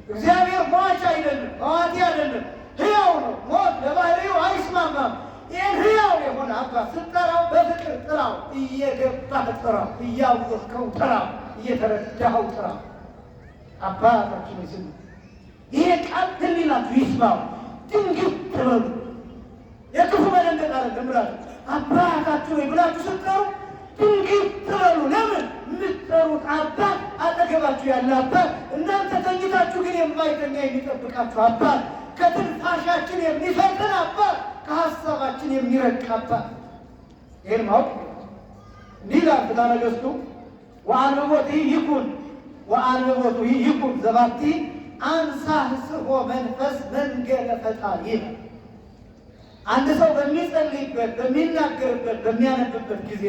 [SPEAKER 1] እግዚአብሔር ሟች አይደለም፣ መዋቲ አይደለም፣ ሕያው ነው። ሞት ለባህሪው አይስማማም። ይህን ሕያው የሆነ አባት ስትጠራው በፍቅር ጥራው፣ እየገባህ ጥራው፣ እያወቅኸው ጥራው፣ እየተረዳኸው ጥራው። አባታችን ስም ይሄ ቃል ህሊናችሁ ይስማው። ድንግጥ በሉ። የክፉ መደንገጥ አይደለም ብላችሁ አባታችሁ ወይ ብላችሁ ስትጠሩ ድንግጥ በሉ። ለምን? የምትጠሩት አባት አጠገባችሁ ያለ አባት፣ እናንተ ተኝታችሁ ግን የማይተኛ የሚጠብቃችሁ አባት፣ ከትንፋሻችን የሚፈጥን አባት፣ ከሀሳባችን የሚረቅ አባት። ይህን ማወቅ እንዲህ ይላል ፍትሐ ነገሥቱ ወአንብቦት ይኩን ወአንብቦቱ ይኩን ዘባቲ አንሳህስሖ መንፈስ መንገለ ፈጣሪ ይላል። አንድ ሰው በሚጸልይበት፣ በሚናገርበት፣ በሚያነብበት ጊዜ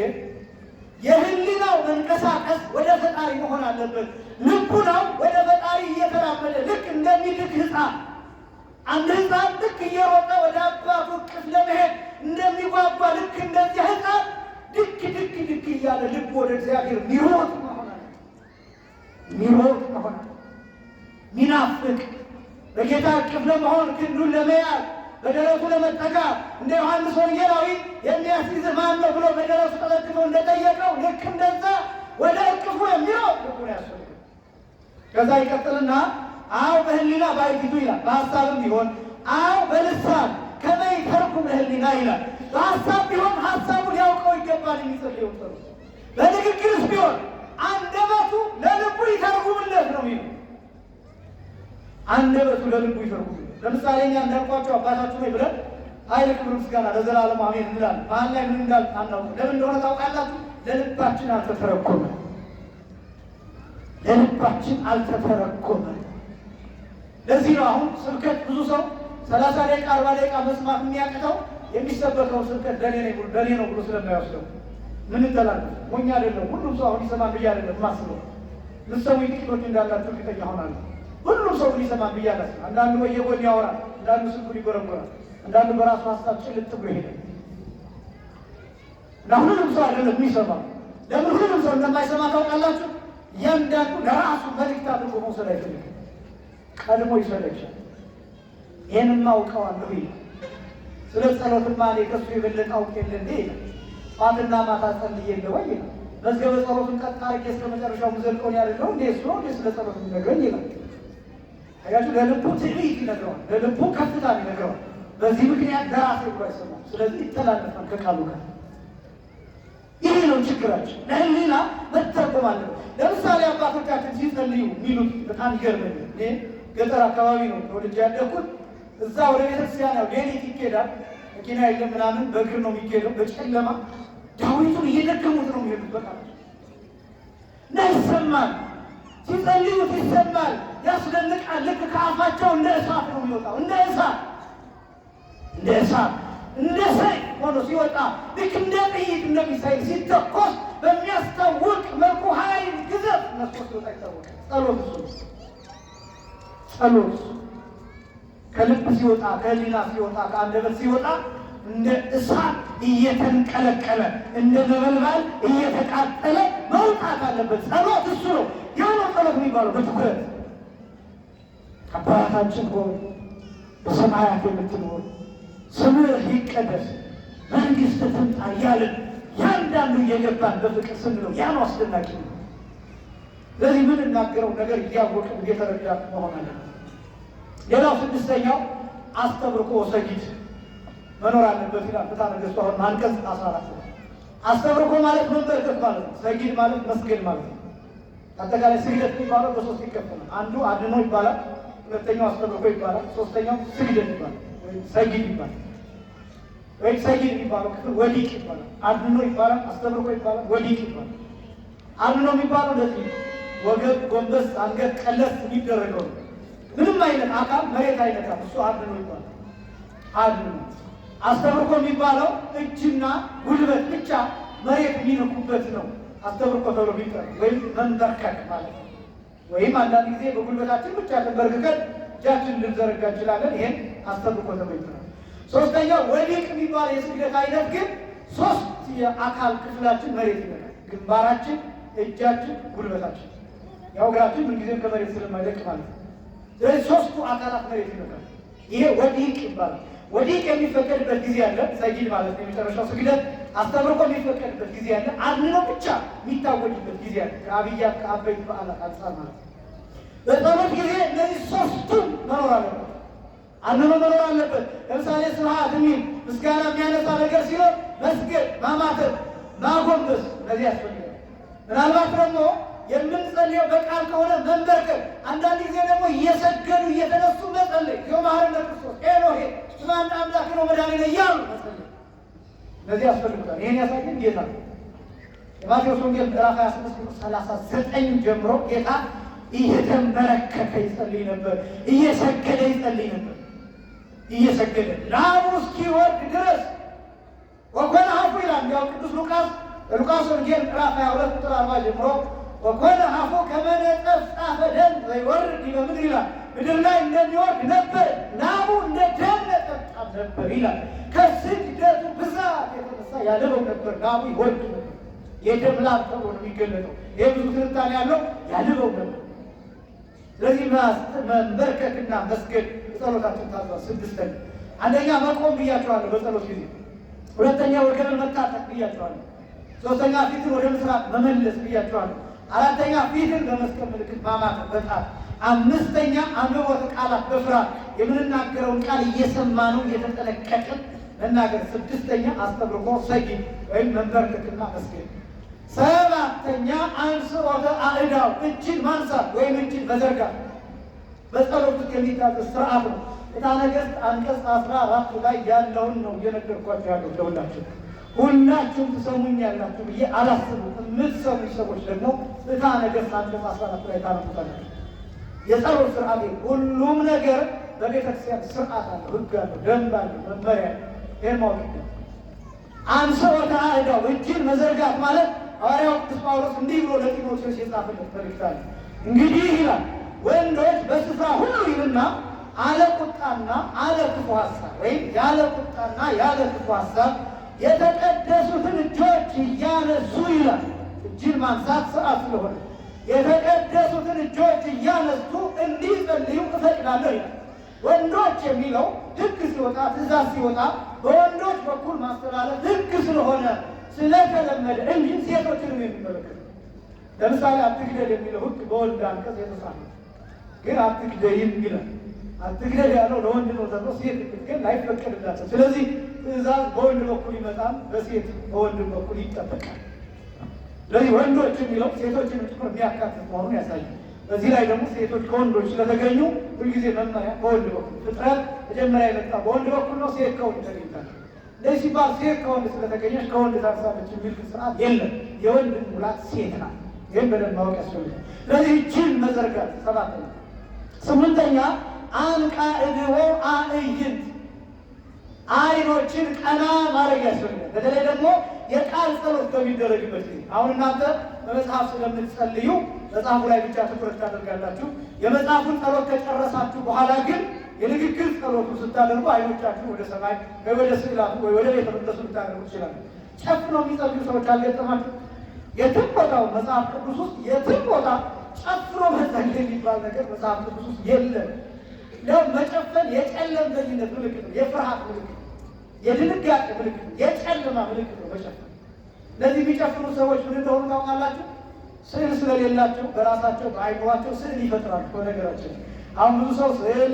[SPEAKER 1] የህሊናው መንቀሳቀስ ወደ ፈጣሪ መሆን አለበት። ልቡናው ወደ ፈጣሪ እየተራመደ ልክ እንደሚድግ ሕፃን፣ አንድ ሕፃን ልክ እየሮጠ ወደ አባቱ እቅፍ ለመሄድ እንደሚጓጓ ልክ እንደዚያ ሕፃን ድክ ድክ ድክ እያለ ልቡ ወደ እግዚአብሔር ሚሮጥ መሆን አለበት። ሚሮጥ መሆን አለበት። ሚናፍቅ፣ በጌታ እቅፍ ለመሆን፣ ክንዱን ለመያዝ፣ በደረቱ ለመጠጋት፣ እንደ ዮሐንስ ወንጌላዊ የሚያስይዝ ማን ነው ብሎ በደረቱ ተጠግቶ እንደጠየቀው ልክ እንደዛ ወደ እቅፉ የሚሮጥ ልቡን ያስፈልጋል። ከዛ ይቀጥልና አው በህሊና ባይቲቱ ይላል። በሀሳብም ቢሆን አው በልሳን ከመይ ተርኩም ለህሊና ይላል። በሀሳብ ቢሆን ሀሳቡ ሊያውቀው ይገባል የሚጸልየው ጸሎት። በንግግርስ ቢሆን አንደበቱ ለልቡ ይተርጉምለት ነው የሚለው። አንደበቱ ለልቡ ይተርጉምለት። ለምሳሌ እኛ እንዳልኳቸው አባታችሁ ወይ ብለን ኃይል ክብር ምስጋና ለዘላለሙ አሜን እንላለን። መሀል ላይ ምን እንዳል አናውቅም። ለምን እንደሆነ ታውቃላችሁ? ለልባችን አልተተረጎመ። ለልባችን አልተተረጎመ። ለዚህ ነው አሁን ስብከት ብዙ ሰው 30 ደቂቃ 40 ደቂቃ መስማት የሚያቅተው፣ የሚሰበከው ስብከት ለኔ ነው ብሎ ስለማይወስደው። ምን እንጠላለን? ሞኝ አይደለም። ሁሉም ሰው አሁን ይሰማል ብዬ አይደለም የማስበው። ምትሰሙኝ ጥቂቶች እንዳላችሁ እርግጠኛ ሆናለሁ። ሁሉም ሰው ግን ይሰማል ብዬ አላስብም። አንዳንዱ በየጎን ያወራል፣ አንዳንዱ ስልኩን ይጎረጎራል፣ አንዳንዱ በራሱ ሀሳብ ጭልጥ ብሎ ይሄዳል። እና ሁሉም ሰው አይደለም የሚሰማው። ለምን ሁሉም ሰው እንደማይሰማ ታውቃላችሁ? እያንዳንዱ ለራሱ መልእክት አድርጎ መውሰድ አይፈልግም። ቀድሞ ይሰለቻል። ይህንማ አውቀዋለሁ ይላል። ስለ ጸሎትማ እኔ ከእሱ የበለጠ አውቅ የለ እንዴ ይላል። ጠዋትና ማታ ጸልዬ የለ ወይ ይላል። መዝገበ ጸሎቱን ቀጥ አድርጌ እስከ መጨረሻው ምዘልቀውን ያደለው እንዴ እሱ ነው እንዴ ስለ ጸሎት የሚነግረኝ ይላል። አያችሁ፣ ለልቡ ትዕቢት ይነግረዋል፣ ለልቡ ከፍታ ይነግረዋል። በዚህ ምክንያት ለራሴ ብሎ አይሰማም። ስለዚህ ይተላለፋል ከቃሉ ጋር። ይህ ነው ችግራችን። ለህሊና መተርጎም አለበት። ለምሳሌ አባቶቻችን ሲጸልዩ የሚሉት በጣም ይገርመኛል። እኔ ገጠር አካባቢ ነው ተወልጄ ያደግኩት። እዛ ወደ ቤተክርስቲያን ያው ሌሊት ይኬዳል። መኪና የለም ምናምን፣ በእግር ነው የሚኬደው በጨለማ። ዳዊቱን እየደገሙት ነው የሚሄዱት። በቃ እና ይሰማል፣ ሲጸልዩት ይሰማል፣ ያስደንቃል። ልክ ከአፋቸው እንደ እሳት ነው የሚወጣው፣ እንደ እሳት፣ እንደ እሳት፣ እንደ ሰይፍ ሆኖ ሲወጣ፣ ልክ እንደ ጥይት እንደሚሳይል ሲተኮስ በሚያስታውቅ መልኩ ኃይል ግዘፍ ነስቶ ሲወጣ ይታወቃል። ጸሎት እሱ ነው። ጸሎት ከልብ ሲወጣ፣ ከህሊና ሲወጣ፣ ከአንደበት ሲወጣ እንደ እሳት እየተንቀለቀለ፣ እንደ ነበልባል እየተቃጠለ መውጣት አለበት። ጸሎት እሱ ነው። የሆነ ጸሎት የሚባለው በትኩረት አባታችን ሆይ በሰማያት የምትኖር ስምህ ይቀደስ፣ መንግስትህ ትምጣ እያልን ያንዳንዱ እየገባን በፍቅር ስንለው ያ ነው አስደናቂ ነው። ስለዚህ የምንናገረው ነገር እያወቅን እየተረዳን መሆን አለበት። ሌላው ስድስተኛው አስተብርኮ ሰጊድ መኖር አለበት ይላል ፍትሐ ነገሥቱ አሁን አንቀጽ 14 ነው። አስተብርኮ ማለት መንበርከክ ማለት ነው። ሰጊድ ማለት መስገድ ማለት ነው። አጠቃላይ ስግደት የሚባለው በሶስት ይከፈላል። አንዱ አድኖ ይባላል፣ ሁለተኛው አስተብርኮ ይባላል፣ ሶስተኛው ስግደት ይባላል ወይም ሰጊድ ይባላል። ወይም ሰጊድ የሚባለው ክፍል ወዲቅ ይባላል። አድኖ ይባላል፣ አስተብርኮ ይባላል፣ ወዲቅ ይባላል። አድኖ የሚባለው እንደዚህ ነው። ወገብ ጎንበስ፣ አንገት ቀለስ የሚደረገው ነው። ምንም አይነት አካል መሬት አይነካም። እሱ አድኖ ይባላል። አድኖ። አስተብርኮ የሚባለው እጅና ጉልበት ብቻ መሬት የሚነኩበት ነው። አስተብርኮ ተብሎ የሚጠራው ወይም መንበርከክ ማለት ነው። ወይም አንዳንድ ጊዜ በጉልበታችን ብቻ ተንበርክከን እጃችን ልንዘረጋ እንችላለን። ይሄን አስተብቆ ተብሎ። ሶስተኛው ወዲቅ የሚባል የስግደት አይነት ግን ሶስት የአካል ክፍላችን መሬት ይነካል። ግንባራችን፣ እጃችን፣ ጉልበታችን። ያው እግራችን ምንጊዜም ከመሬት ስለማይለቅ ማለት ነው። ስለዚህ ሶስቱ አካላት መሬት ይነካል። ይሄ ወዲቅ ይባላል። ወዲቅ የሚፈቀድበት ጊዜ አለ። ሰጊድ ማለት ነው የመጨረሻው ስግደት። አስተብርቆ የሚፈቀድበት ጊዜ አለ። አድንኖ ብቻ የሚታወጅበት ጊዜ አለ። ከአብያት ከአበይት በዓላት አንጻር ማለት ነው። በጸሎት ጊዜ እነዚህ ሶስቱም መኖር አለበት። አድንኖ መኖር አለበት። ለምሳሌ ስብሐት የሚል ምስጋና የሚያነሳ ነገር ሲኖር መስገድ፣ ማማተብ፣ ማጎንበስ እነዚህ ያስፈልጋል። ምናልባት ደግሞ የምንጸልየው በቃል ከሆነ መንበርከክ፣ አንዳንድ ጊዜ ደግሞ እየሰገዱ እየተነሱ መጸለይ፣ እግዚኦ መሐረነ ክርስቶስ ኤሎሄ ስምዐነ አምላክነ ወመድኃኒነ እያሉ መጸለይ፣ እነዚህ ያስፈልጉታል። ይህን ያሳየን ጌታ ነው። የማቴዎስ ወንጌል ምዕራፍ 26 ቁጥር 39 ጀምሮ ጌታ እየተንበረከከ ይጸልይ ነበር፣ እየሰገደ ይጸልይ ነበር። እየሰገደ ላቡ እስኪወርድ ድረስ ወኮነ ሀፉ ይላል። ያው ቅዱስ ሉቃስ ሉቃስ ወንጌል ምዕራፍ 22 ቁጥር 40 ጀምሮ ወኮነ ሀፉ ከመ ነጠፍጣፈ ደም ዘይወርድ ዲበ ምድር ይላል። ምድር ላይ እንደሚወርድ ነበር፣ ላቡ እንደ ደም ነጠብጣብ ነበር ይላል። ከስግደቱ ብዛት የተነሳ ያልበው ነበር፣ ላቡ ይወርድ ነበር። የደም ላብ ተብሎ ነው የሚገለጠው። ይህ ብዙ ትንታኔ ያለው ያልበው ነበር። ስለዚህ መንበርከክና መስገድ በጸሎታችን ታዟል። ስድስተኛ አንደኛ መቆም ብያቸዋለሁ በጸሎት ጊዜ። ሁለተኛ ወገብን መታጠቅ ብያቸዋለሁ። ሶስተኛ ፊትን ወደ ምስራቅ መመለስ ብያቸዋለሁ። አራተኛ ፊትን በመስቀል ምልክት ማማተብ በጣት። አምስተኛ አንብቦተ ቃላት በፍርሃት የምንናገረውን ቃል እየሰማነው እየተጠነቀቅን መናገር። ስድስተኛ አስተብርቆ ሰጊድ ወይም መንበርከክና መስገድ። ሰባተኛ አንስኦተ አእዳው እጅን ማንሳት ወይም እጅን መዘርጋት በጸሎት ውስጥ የሚታዘዝ ስርዓት ነው። ፍትሐ ነገሥት አንቀጽ 14 ላይ ያለውን ነው እየነገርኳችሁ ያለው ለሁላችሁ። ሁላችሁም ትሰሙኛላችሁ ብዬ አላስብም። የምትሰሙኝ ሰዎች ደግሞ ፍትሐ ነገሥት አንቀጽ 14 ላይ ታነቡታላችሁ። የጸሎት ስርዓት ሁሉም ነገር በቤተክርስቲያን ስርዓት አለው፣ ሕግ አለው፣ ደንብ አለው፣ መመሪያ አለው። ይህን ማወቅ ይገባል። አንስኦተ አእዳው እጅን መዘርጋት ማለት ሐዋርያው ቅዱስ ጳውሎስ እንዲህ ብሎ ለጢሞቴዎስ የጻፈለት መልእክት አለ። እንግዲህ ይላል ወንዶች በስፍራ ሁሉ ይልና አለ ቁጣና አለ ክፉ ሐሳብ ወይም ያለ ቁጣና ያለ ክፉ ሐሳብ የተቀደሱትን እጆች እያነሱ ይላል። እጅን ማንሳት ስርዓት ስለሆነ የተቀደሱትን እጆች እያነሱ እንዲጸልዩ እፈቅዳለሁ ይላል። ወንዶች የሚለው ሕግ ሲወጣ ትእዛዝ ሲወጣ በወንዶች በኩል ማስተላለፍ ሕግ ስለሆነ ስለተለመደ እንጂ ሴቶችንም የሚመለከት ነው። ለምሳሌ አትግደል የሚለው ሕግ በወንድ አንቀጽ የተጻፈ ግን አትግደይም ይላል። አትግደል ያለው ለወንድ ነው ተብሎ ሴት ብትገል አይፈቀድላቸው። ስለዚህ ትእዛዝ በወንድ በኩል ይመጣል፣ በሴት በወንድ በኩል ይጠበቃል። ስለዚህ ወንዶች የሚለው ሴቶችን ጭምር የሚያካትት መሆኑን ያሳያል። በዚህ ላይ ደግሞ ሴቶች ከወንዶች ስለተገኙ ሁልጊዜ መመሪያ በወንድ በኩል ፍጥረት መጀመሪያ የመጣ በወንድ በኩል ነው። ሴት ከወንድ ተገኝታለች። እንደዚህ ሲባል ሴት ከወንድ ስለተገኘች ከወንድ ታንሳለች የሚል ስርዓት የለም። የወንድ ሙላት ሴት ናት። ይህን በደንብ ማወቅ ያስፈልጋል። ስለዚህ እጅን መዘርጋት ሰባተኛ። ስምንተኛ አንቃዕድዎ አዕይንት አይኖችን ቀና ማድረግ ያስፈልጋል። በተለይ ደግሞ የቃል ጸሎት በሚደረግበት ጊዜ አሁን እናንተ በመጽሐፍ ስለምትጸልዩ መጽሐፉ ላይ ብቻ ትኩረት ታደርጋላችሁ። የመጽሐፉን ጸሎት ከጨረሳችሁ በኋላ ግን የንግግር ጸሎቱ ስታደርጉ አይኖቻችሁ ወደ ሰማይ ወይ ወደ ስዕላቱ ወይ ወደ ቤተ መቅደሱ ልታደርጉ ትችላላችሁ። ጨፍነው የሚጸልዩ ሰዎች አልገጠማችሁ? የትም ቦታው መጽሐፍ ቅዱስ ውስጥ የትም ቦታ ጨፍኖ መጸለይ የሚባል ነገር መጽሐፍ ቅዱስ ውስጥ የለም። እንዲያውም መጨፈን የጨለምተኝነት ምልክት ነው፣ የፍርሃት ምልክት ነው፣ የድንጋጤ ምልክት ነው፣ የጨለማ ምልክት ነው መጨፈን። እነዚህ የሚጨፍኑ ሰዎች ምን እንደሆኑ ታውቃላችሁ? ስዕል ስለሌላቸው በራሳቸው በአይምሯቸው ስዕል ይፈጥራሉ። በነገራችን አሁን ብዙ ሰው ስዕል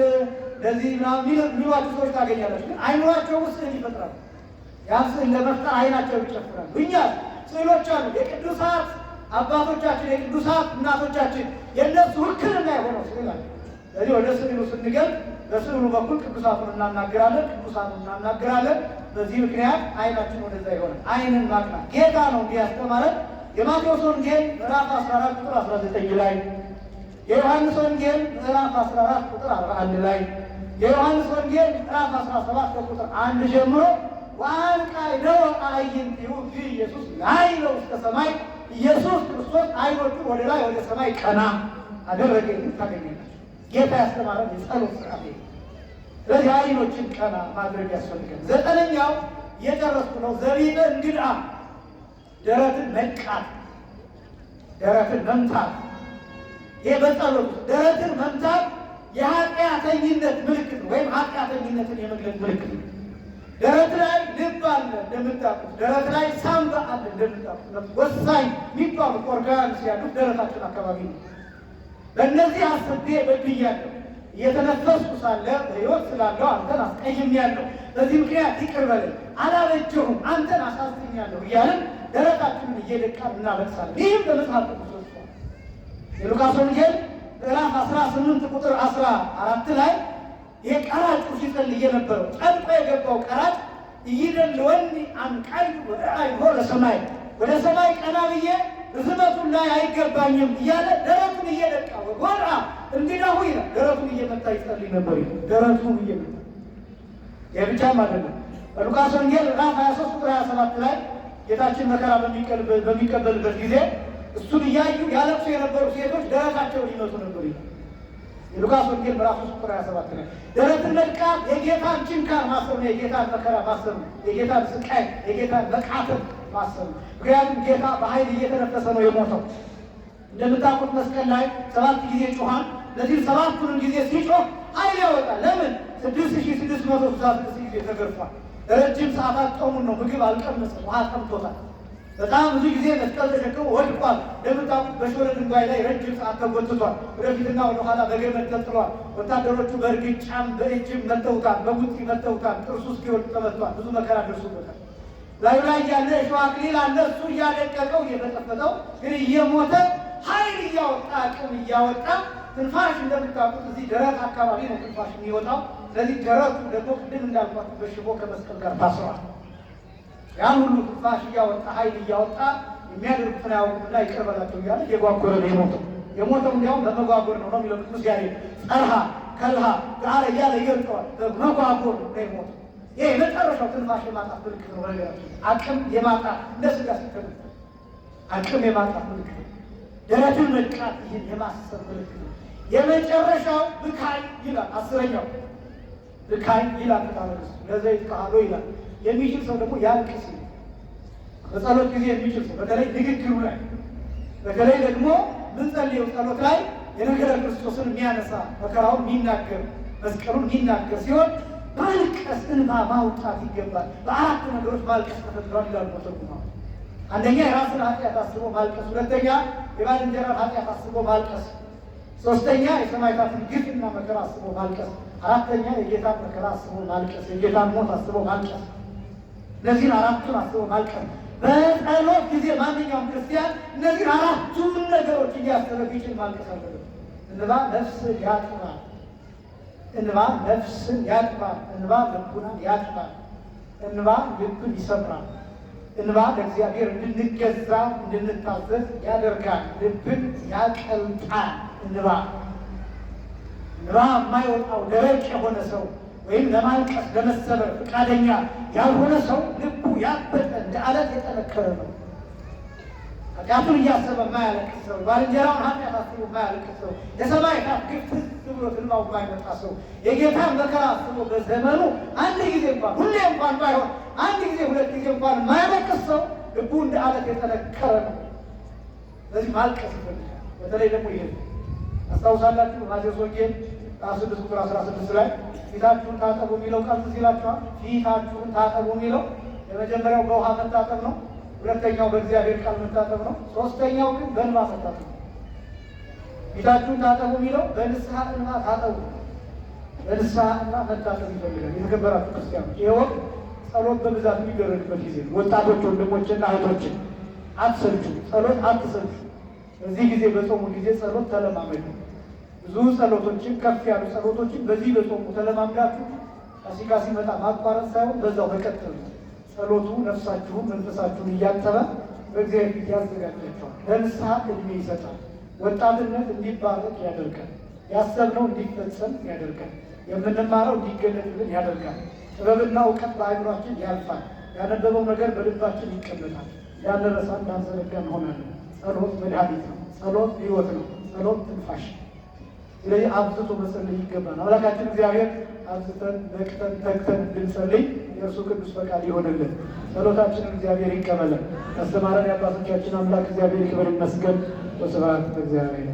[SPEAKER 1] እንደዚህ ምናምን የሚሏቸው ሰዎች ታገኛላችሁ። ግን አይምሯቸው ውስጥ ስዕል ይፈጥራሉ። ያን ስዕል ለመፍጠር አይናቸው ይጨፍራሉ። እኛ ስዕሎች አሉ። የቅዱሳት አባቶቻችን የቅዱሳት እናቶቻችን የእነሱ ውክልና የሆነው ስዕል አለ። ስለዚህ ወደ ስዕሉ ስንገልጥ በስዕሉ በኩል ቅዱሳቱን እናናግራለን፣ ቅዱሳቱን እናናግራለን። በዚህ ምክንያት አይናችን ወደዛ ይሆናል። አይንን ማቅናት ጌታ ነው እንዲህ ያስተማረን። የማቴዎስ ወንጌል ምዕራፍ 14 ቁጥር 19 ላይ፣ የዮሐንስ ወንጌል ምዕራፍ 14 ቁጥር 41 ላይ፣ የዮሐንስ ወንጌል ምዕራፍ 17 ቁጥር 1 ጀምሮ ወአንቃዕደወ አዕይንቲሁ እግዚእ ኢየሱስ ላዕለ ውስተ ሰማይ፣ ኢየሱስ ክርስቶስ አይኖቹን ወደ ላይ ወደ ሰማይ ቀና አደረገ የሚል ታገኛላችሁ። ጌታ ያስተማረን የጸሎት ስርዓት ይሄ። ስለዚህ አይኖችን ቀና ማድረግ ያስፈልጋል። ዘጠነኛው እየጨረስኩ ነው። ዘቢጠ እንግድዓ ደረትን መድቃት፣ ደረትን መምታት። ይህ በጸሎት ደረትን መምታት የኃጢአተኝነት ምልክት ነው፣ ወይም ኃጢአተኝነትን የመግለጽ ምልክት ነው። ደረት ላይ ልብ አለ እንደምታውቁት፣ ደረት ላይ ሳምባ አለ እንደምታውቁት። ወሳኝ የሚባሉት organs ያሉት ደረታችን አካባቢ ነው። በእነዚህ አስቤ በድያለሁ፣ እየተነፈስኩ ሳለ በሕይወት ስላለው አንተን አስቀይሜያለሁ፣ በዚህ ምክንያት ይቅር በለኝ፣ አላበጀሁም፣ አንተን አሳዝኛለሁ እያልን ደረታችንን እየደቃን እናለቅሳለን። ይህም በመጽሐፍ ቅዱስ ወስዷል። የሉቃስ ወንጌል ምዕራፍ 18 ቁጥር 14 ላይ የቀራጩ ሲጸልይ የነበረው ጨንቆ የገባው ቀራጭ ኢይደልወኒ አንቃዕድ ወእርአይ ለሰማይ፣ ወደ ሰማይ ቀና ብዬ ርዝመቱን ላይ አይገባኝም እያለ ደረቱን እየደቃ ወጎልአ እንግዳሁ ይላል። ደረቱን እየመታ ይጸልይ ነበር ይላል። ደረቱን እየመታ። የብቻም አይደለም። በሉቃስ ወንጌል ምዕራፍ 23 ቁጥር 27 ላይ ጌታችን መከራ በሚቀበልበት ጊዜ እሱን እያዩ ያለቅሱ የነበሩ ሴቶች ደረታቸውን ይመቱ ነበር ይላል። የሉቃስ ወንጌል ምዕራፍ 3 ቁጥር 27 ላይ ደረትን መድቃት የጌታን ችንካር ማሰብ ነው። የጌታን መከራ ማሰብ ነው። የጌታን ስቃይ፣ የጌታን መቃተት ማሰብ ነው። ምክንያቱም ጌታ በኃይል እየተነፈሰ ነው የሞተው። እንደምታውቁት መስቀል ላይ 7 ጊዜ ጮኋል። ለዚህ 7ቱንም ጊዜ ሲጮህ ኃይል ያወጣል። ለምን? 6666 ጊዜ ተገርፏል። ረጅም ሰዓታት ጦሙን ነው፣ ምግብ አልቀመሰም፣ ውሃ ጠምቶታል። በጣም ብዙ ጊዜ መስቀል ተሸክሞ ወድቋል። እንደምታውቁት በሾለ ድንጋይ ላይ ረጅም ሰዓት ተጎትቷል። ወደፊትና ወደኋላ በገመድ ተጥሏል። ወታደሮቹ በእርግጫም በእጅም መተውታል፣ በቡጢ መተውታል። ጥርሱ እስኪወድቅ ተመቷል። ብዙ መከራ ደርሶበታል። ላዩ ላይ ያለ የሾህ አክሊል አለ። እሱ እያደቀቀው እየፈጠፈጠው ግን እየሞተ ኃይል እያወጣ አቅም እያወጣ ትንፋሽ እንደምታውቁት እዚህ ደረት አካባቢ ነው ትንፋሽ የሚወጣው። ስለዚህ ደረቱ ደግሞ ቅድም እንዳልኳችሁ በሽቦ ከመስቀል ጋር ታስሯል። ያን ሁሉ ትንፋሽ እያወጣ ኃይል እያወጣ የሚያደርጉትን አያውቁምና ይቅር በላቸው እያለ እየጓጎረ ነው የሞተው። የሞተው እንዲያውም በመጓጎር ነው ነው የሚለው ቅዱስ ያሬድ። ጸርሃ ከልሃ ገአረ እያለ ይገልጠዋል። በመጓጎር ነው የሞተው። ይሄ የመጨረሻው ትንፋሽ የማጣት ምልክት ነው። በነገራችን አቅም የማጣት እንደ ስጋ ሲተነፍስ አቅም የማጣት ምልክት ነው። ደረትን መድቃት ይህን የማሰብ ምልክት ነው። የመጨረሻው ብካይ ይላል። 10ኛው ብካይ ይላል። ታረስ ለዘይት ቃሎ ይላል። የሚችል ሰው ደግሞ ያልቅስ። በጸሎት ጊዜ የሚችል ሰው በተለይ ንግግሩ ላይ በተለይ ደግሞ ምንጸልየው ጸሎት ላይ የነገረ ክርስቶስን የሚያነሳ መከራውን የሚናገር መስቀሉን የሚናገር ሲሆን ማልቀስ እንባ ማውጣት ይገባል። በአራት ነገሮች ማልቀስ ተፈጥሯል ይላሉ መተርጉማን። አንደኛ የራስን ኃጢአት አስቦ ማልቀስ፣ ሁለተኛ የባልንጀራን ኃጢአት አስቦ ማልቀስ፣ ሶስተኛ የሰማዕታትን ግፍና መከራ አስቦ ማልቀስ፣ አራተኛ የጌታን መከራ አስቦ ማልቀስ፣ የጌታን ሞት አስቦ ማልቀስ። እነዚህን አራቱን አስቦ ማልቀስ። በጸሎት ጊዜ ማንኛውም ክርስቲያን እነዚህን አራቱን ነገሮች እያሰበ ቢችል ማልቀስ አለበት። እንባ ነፍስን ያጥባል። እንባ ነፍስን ያጥባል። እንባ ልቡናን ያጥባል። እንባ ልብን ይሰብራል። እንባ ለእግዚአብሔር እንድንገዛ እንድንታዘዝ ያደርጋል። ልብን ያቀልጣል። እንባ እንባ የማይወጣው ደረቅ የሆነ ሰው ወይም ለማልቀስ ለመሰበር ፈቃደኛ ያልሆነ ሰው ልቡ ያበጠ እንደ አለት የጠነከረ ነው። ኃጢአቱን እያሰበ የማያለቅስ ሰው፣ ባልንጀራውን ኃጢአት አስቦ የማያለቅስ ሰው፣ የሰማዕታት ግፍ ትዝ ብሎ እንባው የማይመጣ ሰው፣ የጌታን መከራ አስቦ በዘመኑ አንድ ጊዜ እንኳን ሁሌ እንኳን ባይሆን አንድ ጊዜ ሁለት ጊዜ እንኳን የማያለቅስ ሰው ልቡ እንደ አለት የጠነከረ ነው። ስለዚህ ማልቀስ ይፈልጋል። በተለይ ደግሞ ይሄ አስታውሳላችሁ በማቴዎስ ወንጌል 6 ቁጥር 16 ላይ ፊታችሁን ታጠቡ የሚለው ቃል ትዝ ይላችኋል። ፊታችሁን ታጠቡ የሚለው የመጀመሪያው በውሃ መታጠብ ነው። ሁለተኛው በእግዚአብሔር ቃል መታጠብ ነው። ሶስተኛው ግን በእንባ መታጠብ ነው። ፊታችሁን ታጠቡ የሚለው በንስሐ እንባ ታጠቡ፣ በንስሐ እንባ መታጠብ ይፈልጋል። የተከበራችሁ ክርስቲያኖች ይሄ ወቅት ጸሎት በብዛት የሚደረግበት ጊዜ ነው። ወጣቶች ወንድሞችና እህቶችን አትሰልቹ፣ ጸሎት አትሰልቹ። በዚህ ጊዜ በጾሙ ጊዜ ጸሎት ተለማመዱ። ብዙ ጸሎቶችን ከፍ ያሉ ጸሎቶችን በዚህ በጾሙ ተለማምዳችሁ ፋሲካ ሲመጣ ማቋረጥ ሳይሆን በዛው መቀጠል ነው። ጸሎቱ ነፍሳችሁን መንፈሳችሁን እያጠበ በእግዚአብሔር ፊት ያዘጋጃችኋል። ለንስሐ ዕድሜ ይሰጣል። ወጣትነት እንዲባረክ ያደርጋል። ያሰብነው እንዲፈጸም ያደርጋል። የምንማረው እንዲገለጥልን ያደርጋል። ጥበብና እውቀት በአእምሯችን ያልፋል። ያነበበው ነገር በልባችን ይቀመጣል። እንዳንረሳ እንዳንዘነጋ እንሆናለን። ጸሎት መድኃኒት ነው። ጸሎት ሕይወት ነው። ጸሎት ትንፋሽ። ስለዚህ አብዝቶ መጸለይ ይገባል። አምላካችን እግዚአብሔር አብዝተን ነቅተን ተግተን እንድንጸልይ የእርሱ ቅዱስ ፈቃድ ይሆንልን። ጸሎታችንን እግዚአብሔር ይቀበለን። ያስተማረን የአባቶቻችን አምላክ እግዚአብሔር ይክበር ይመስገን። ወስብሐት ለእግዚአብሔር።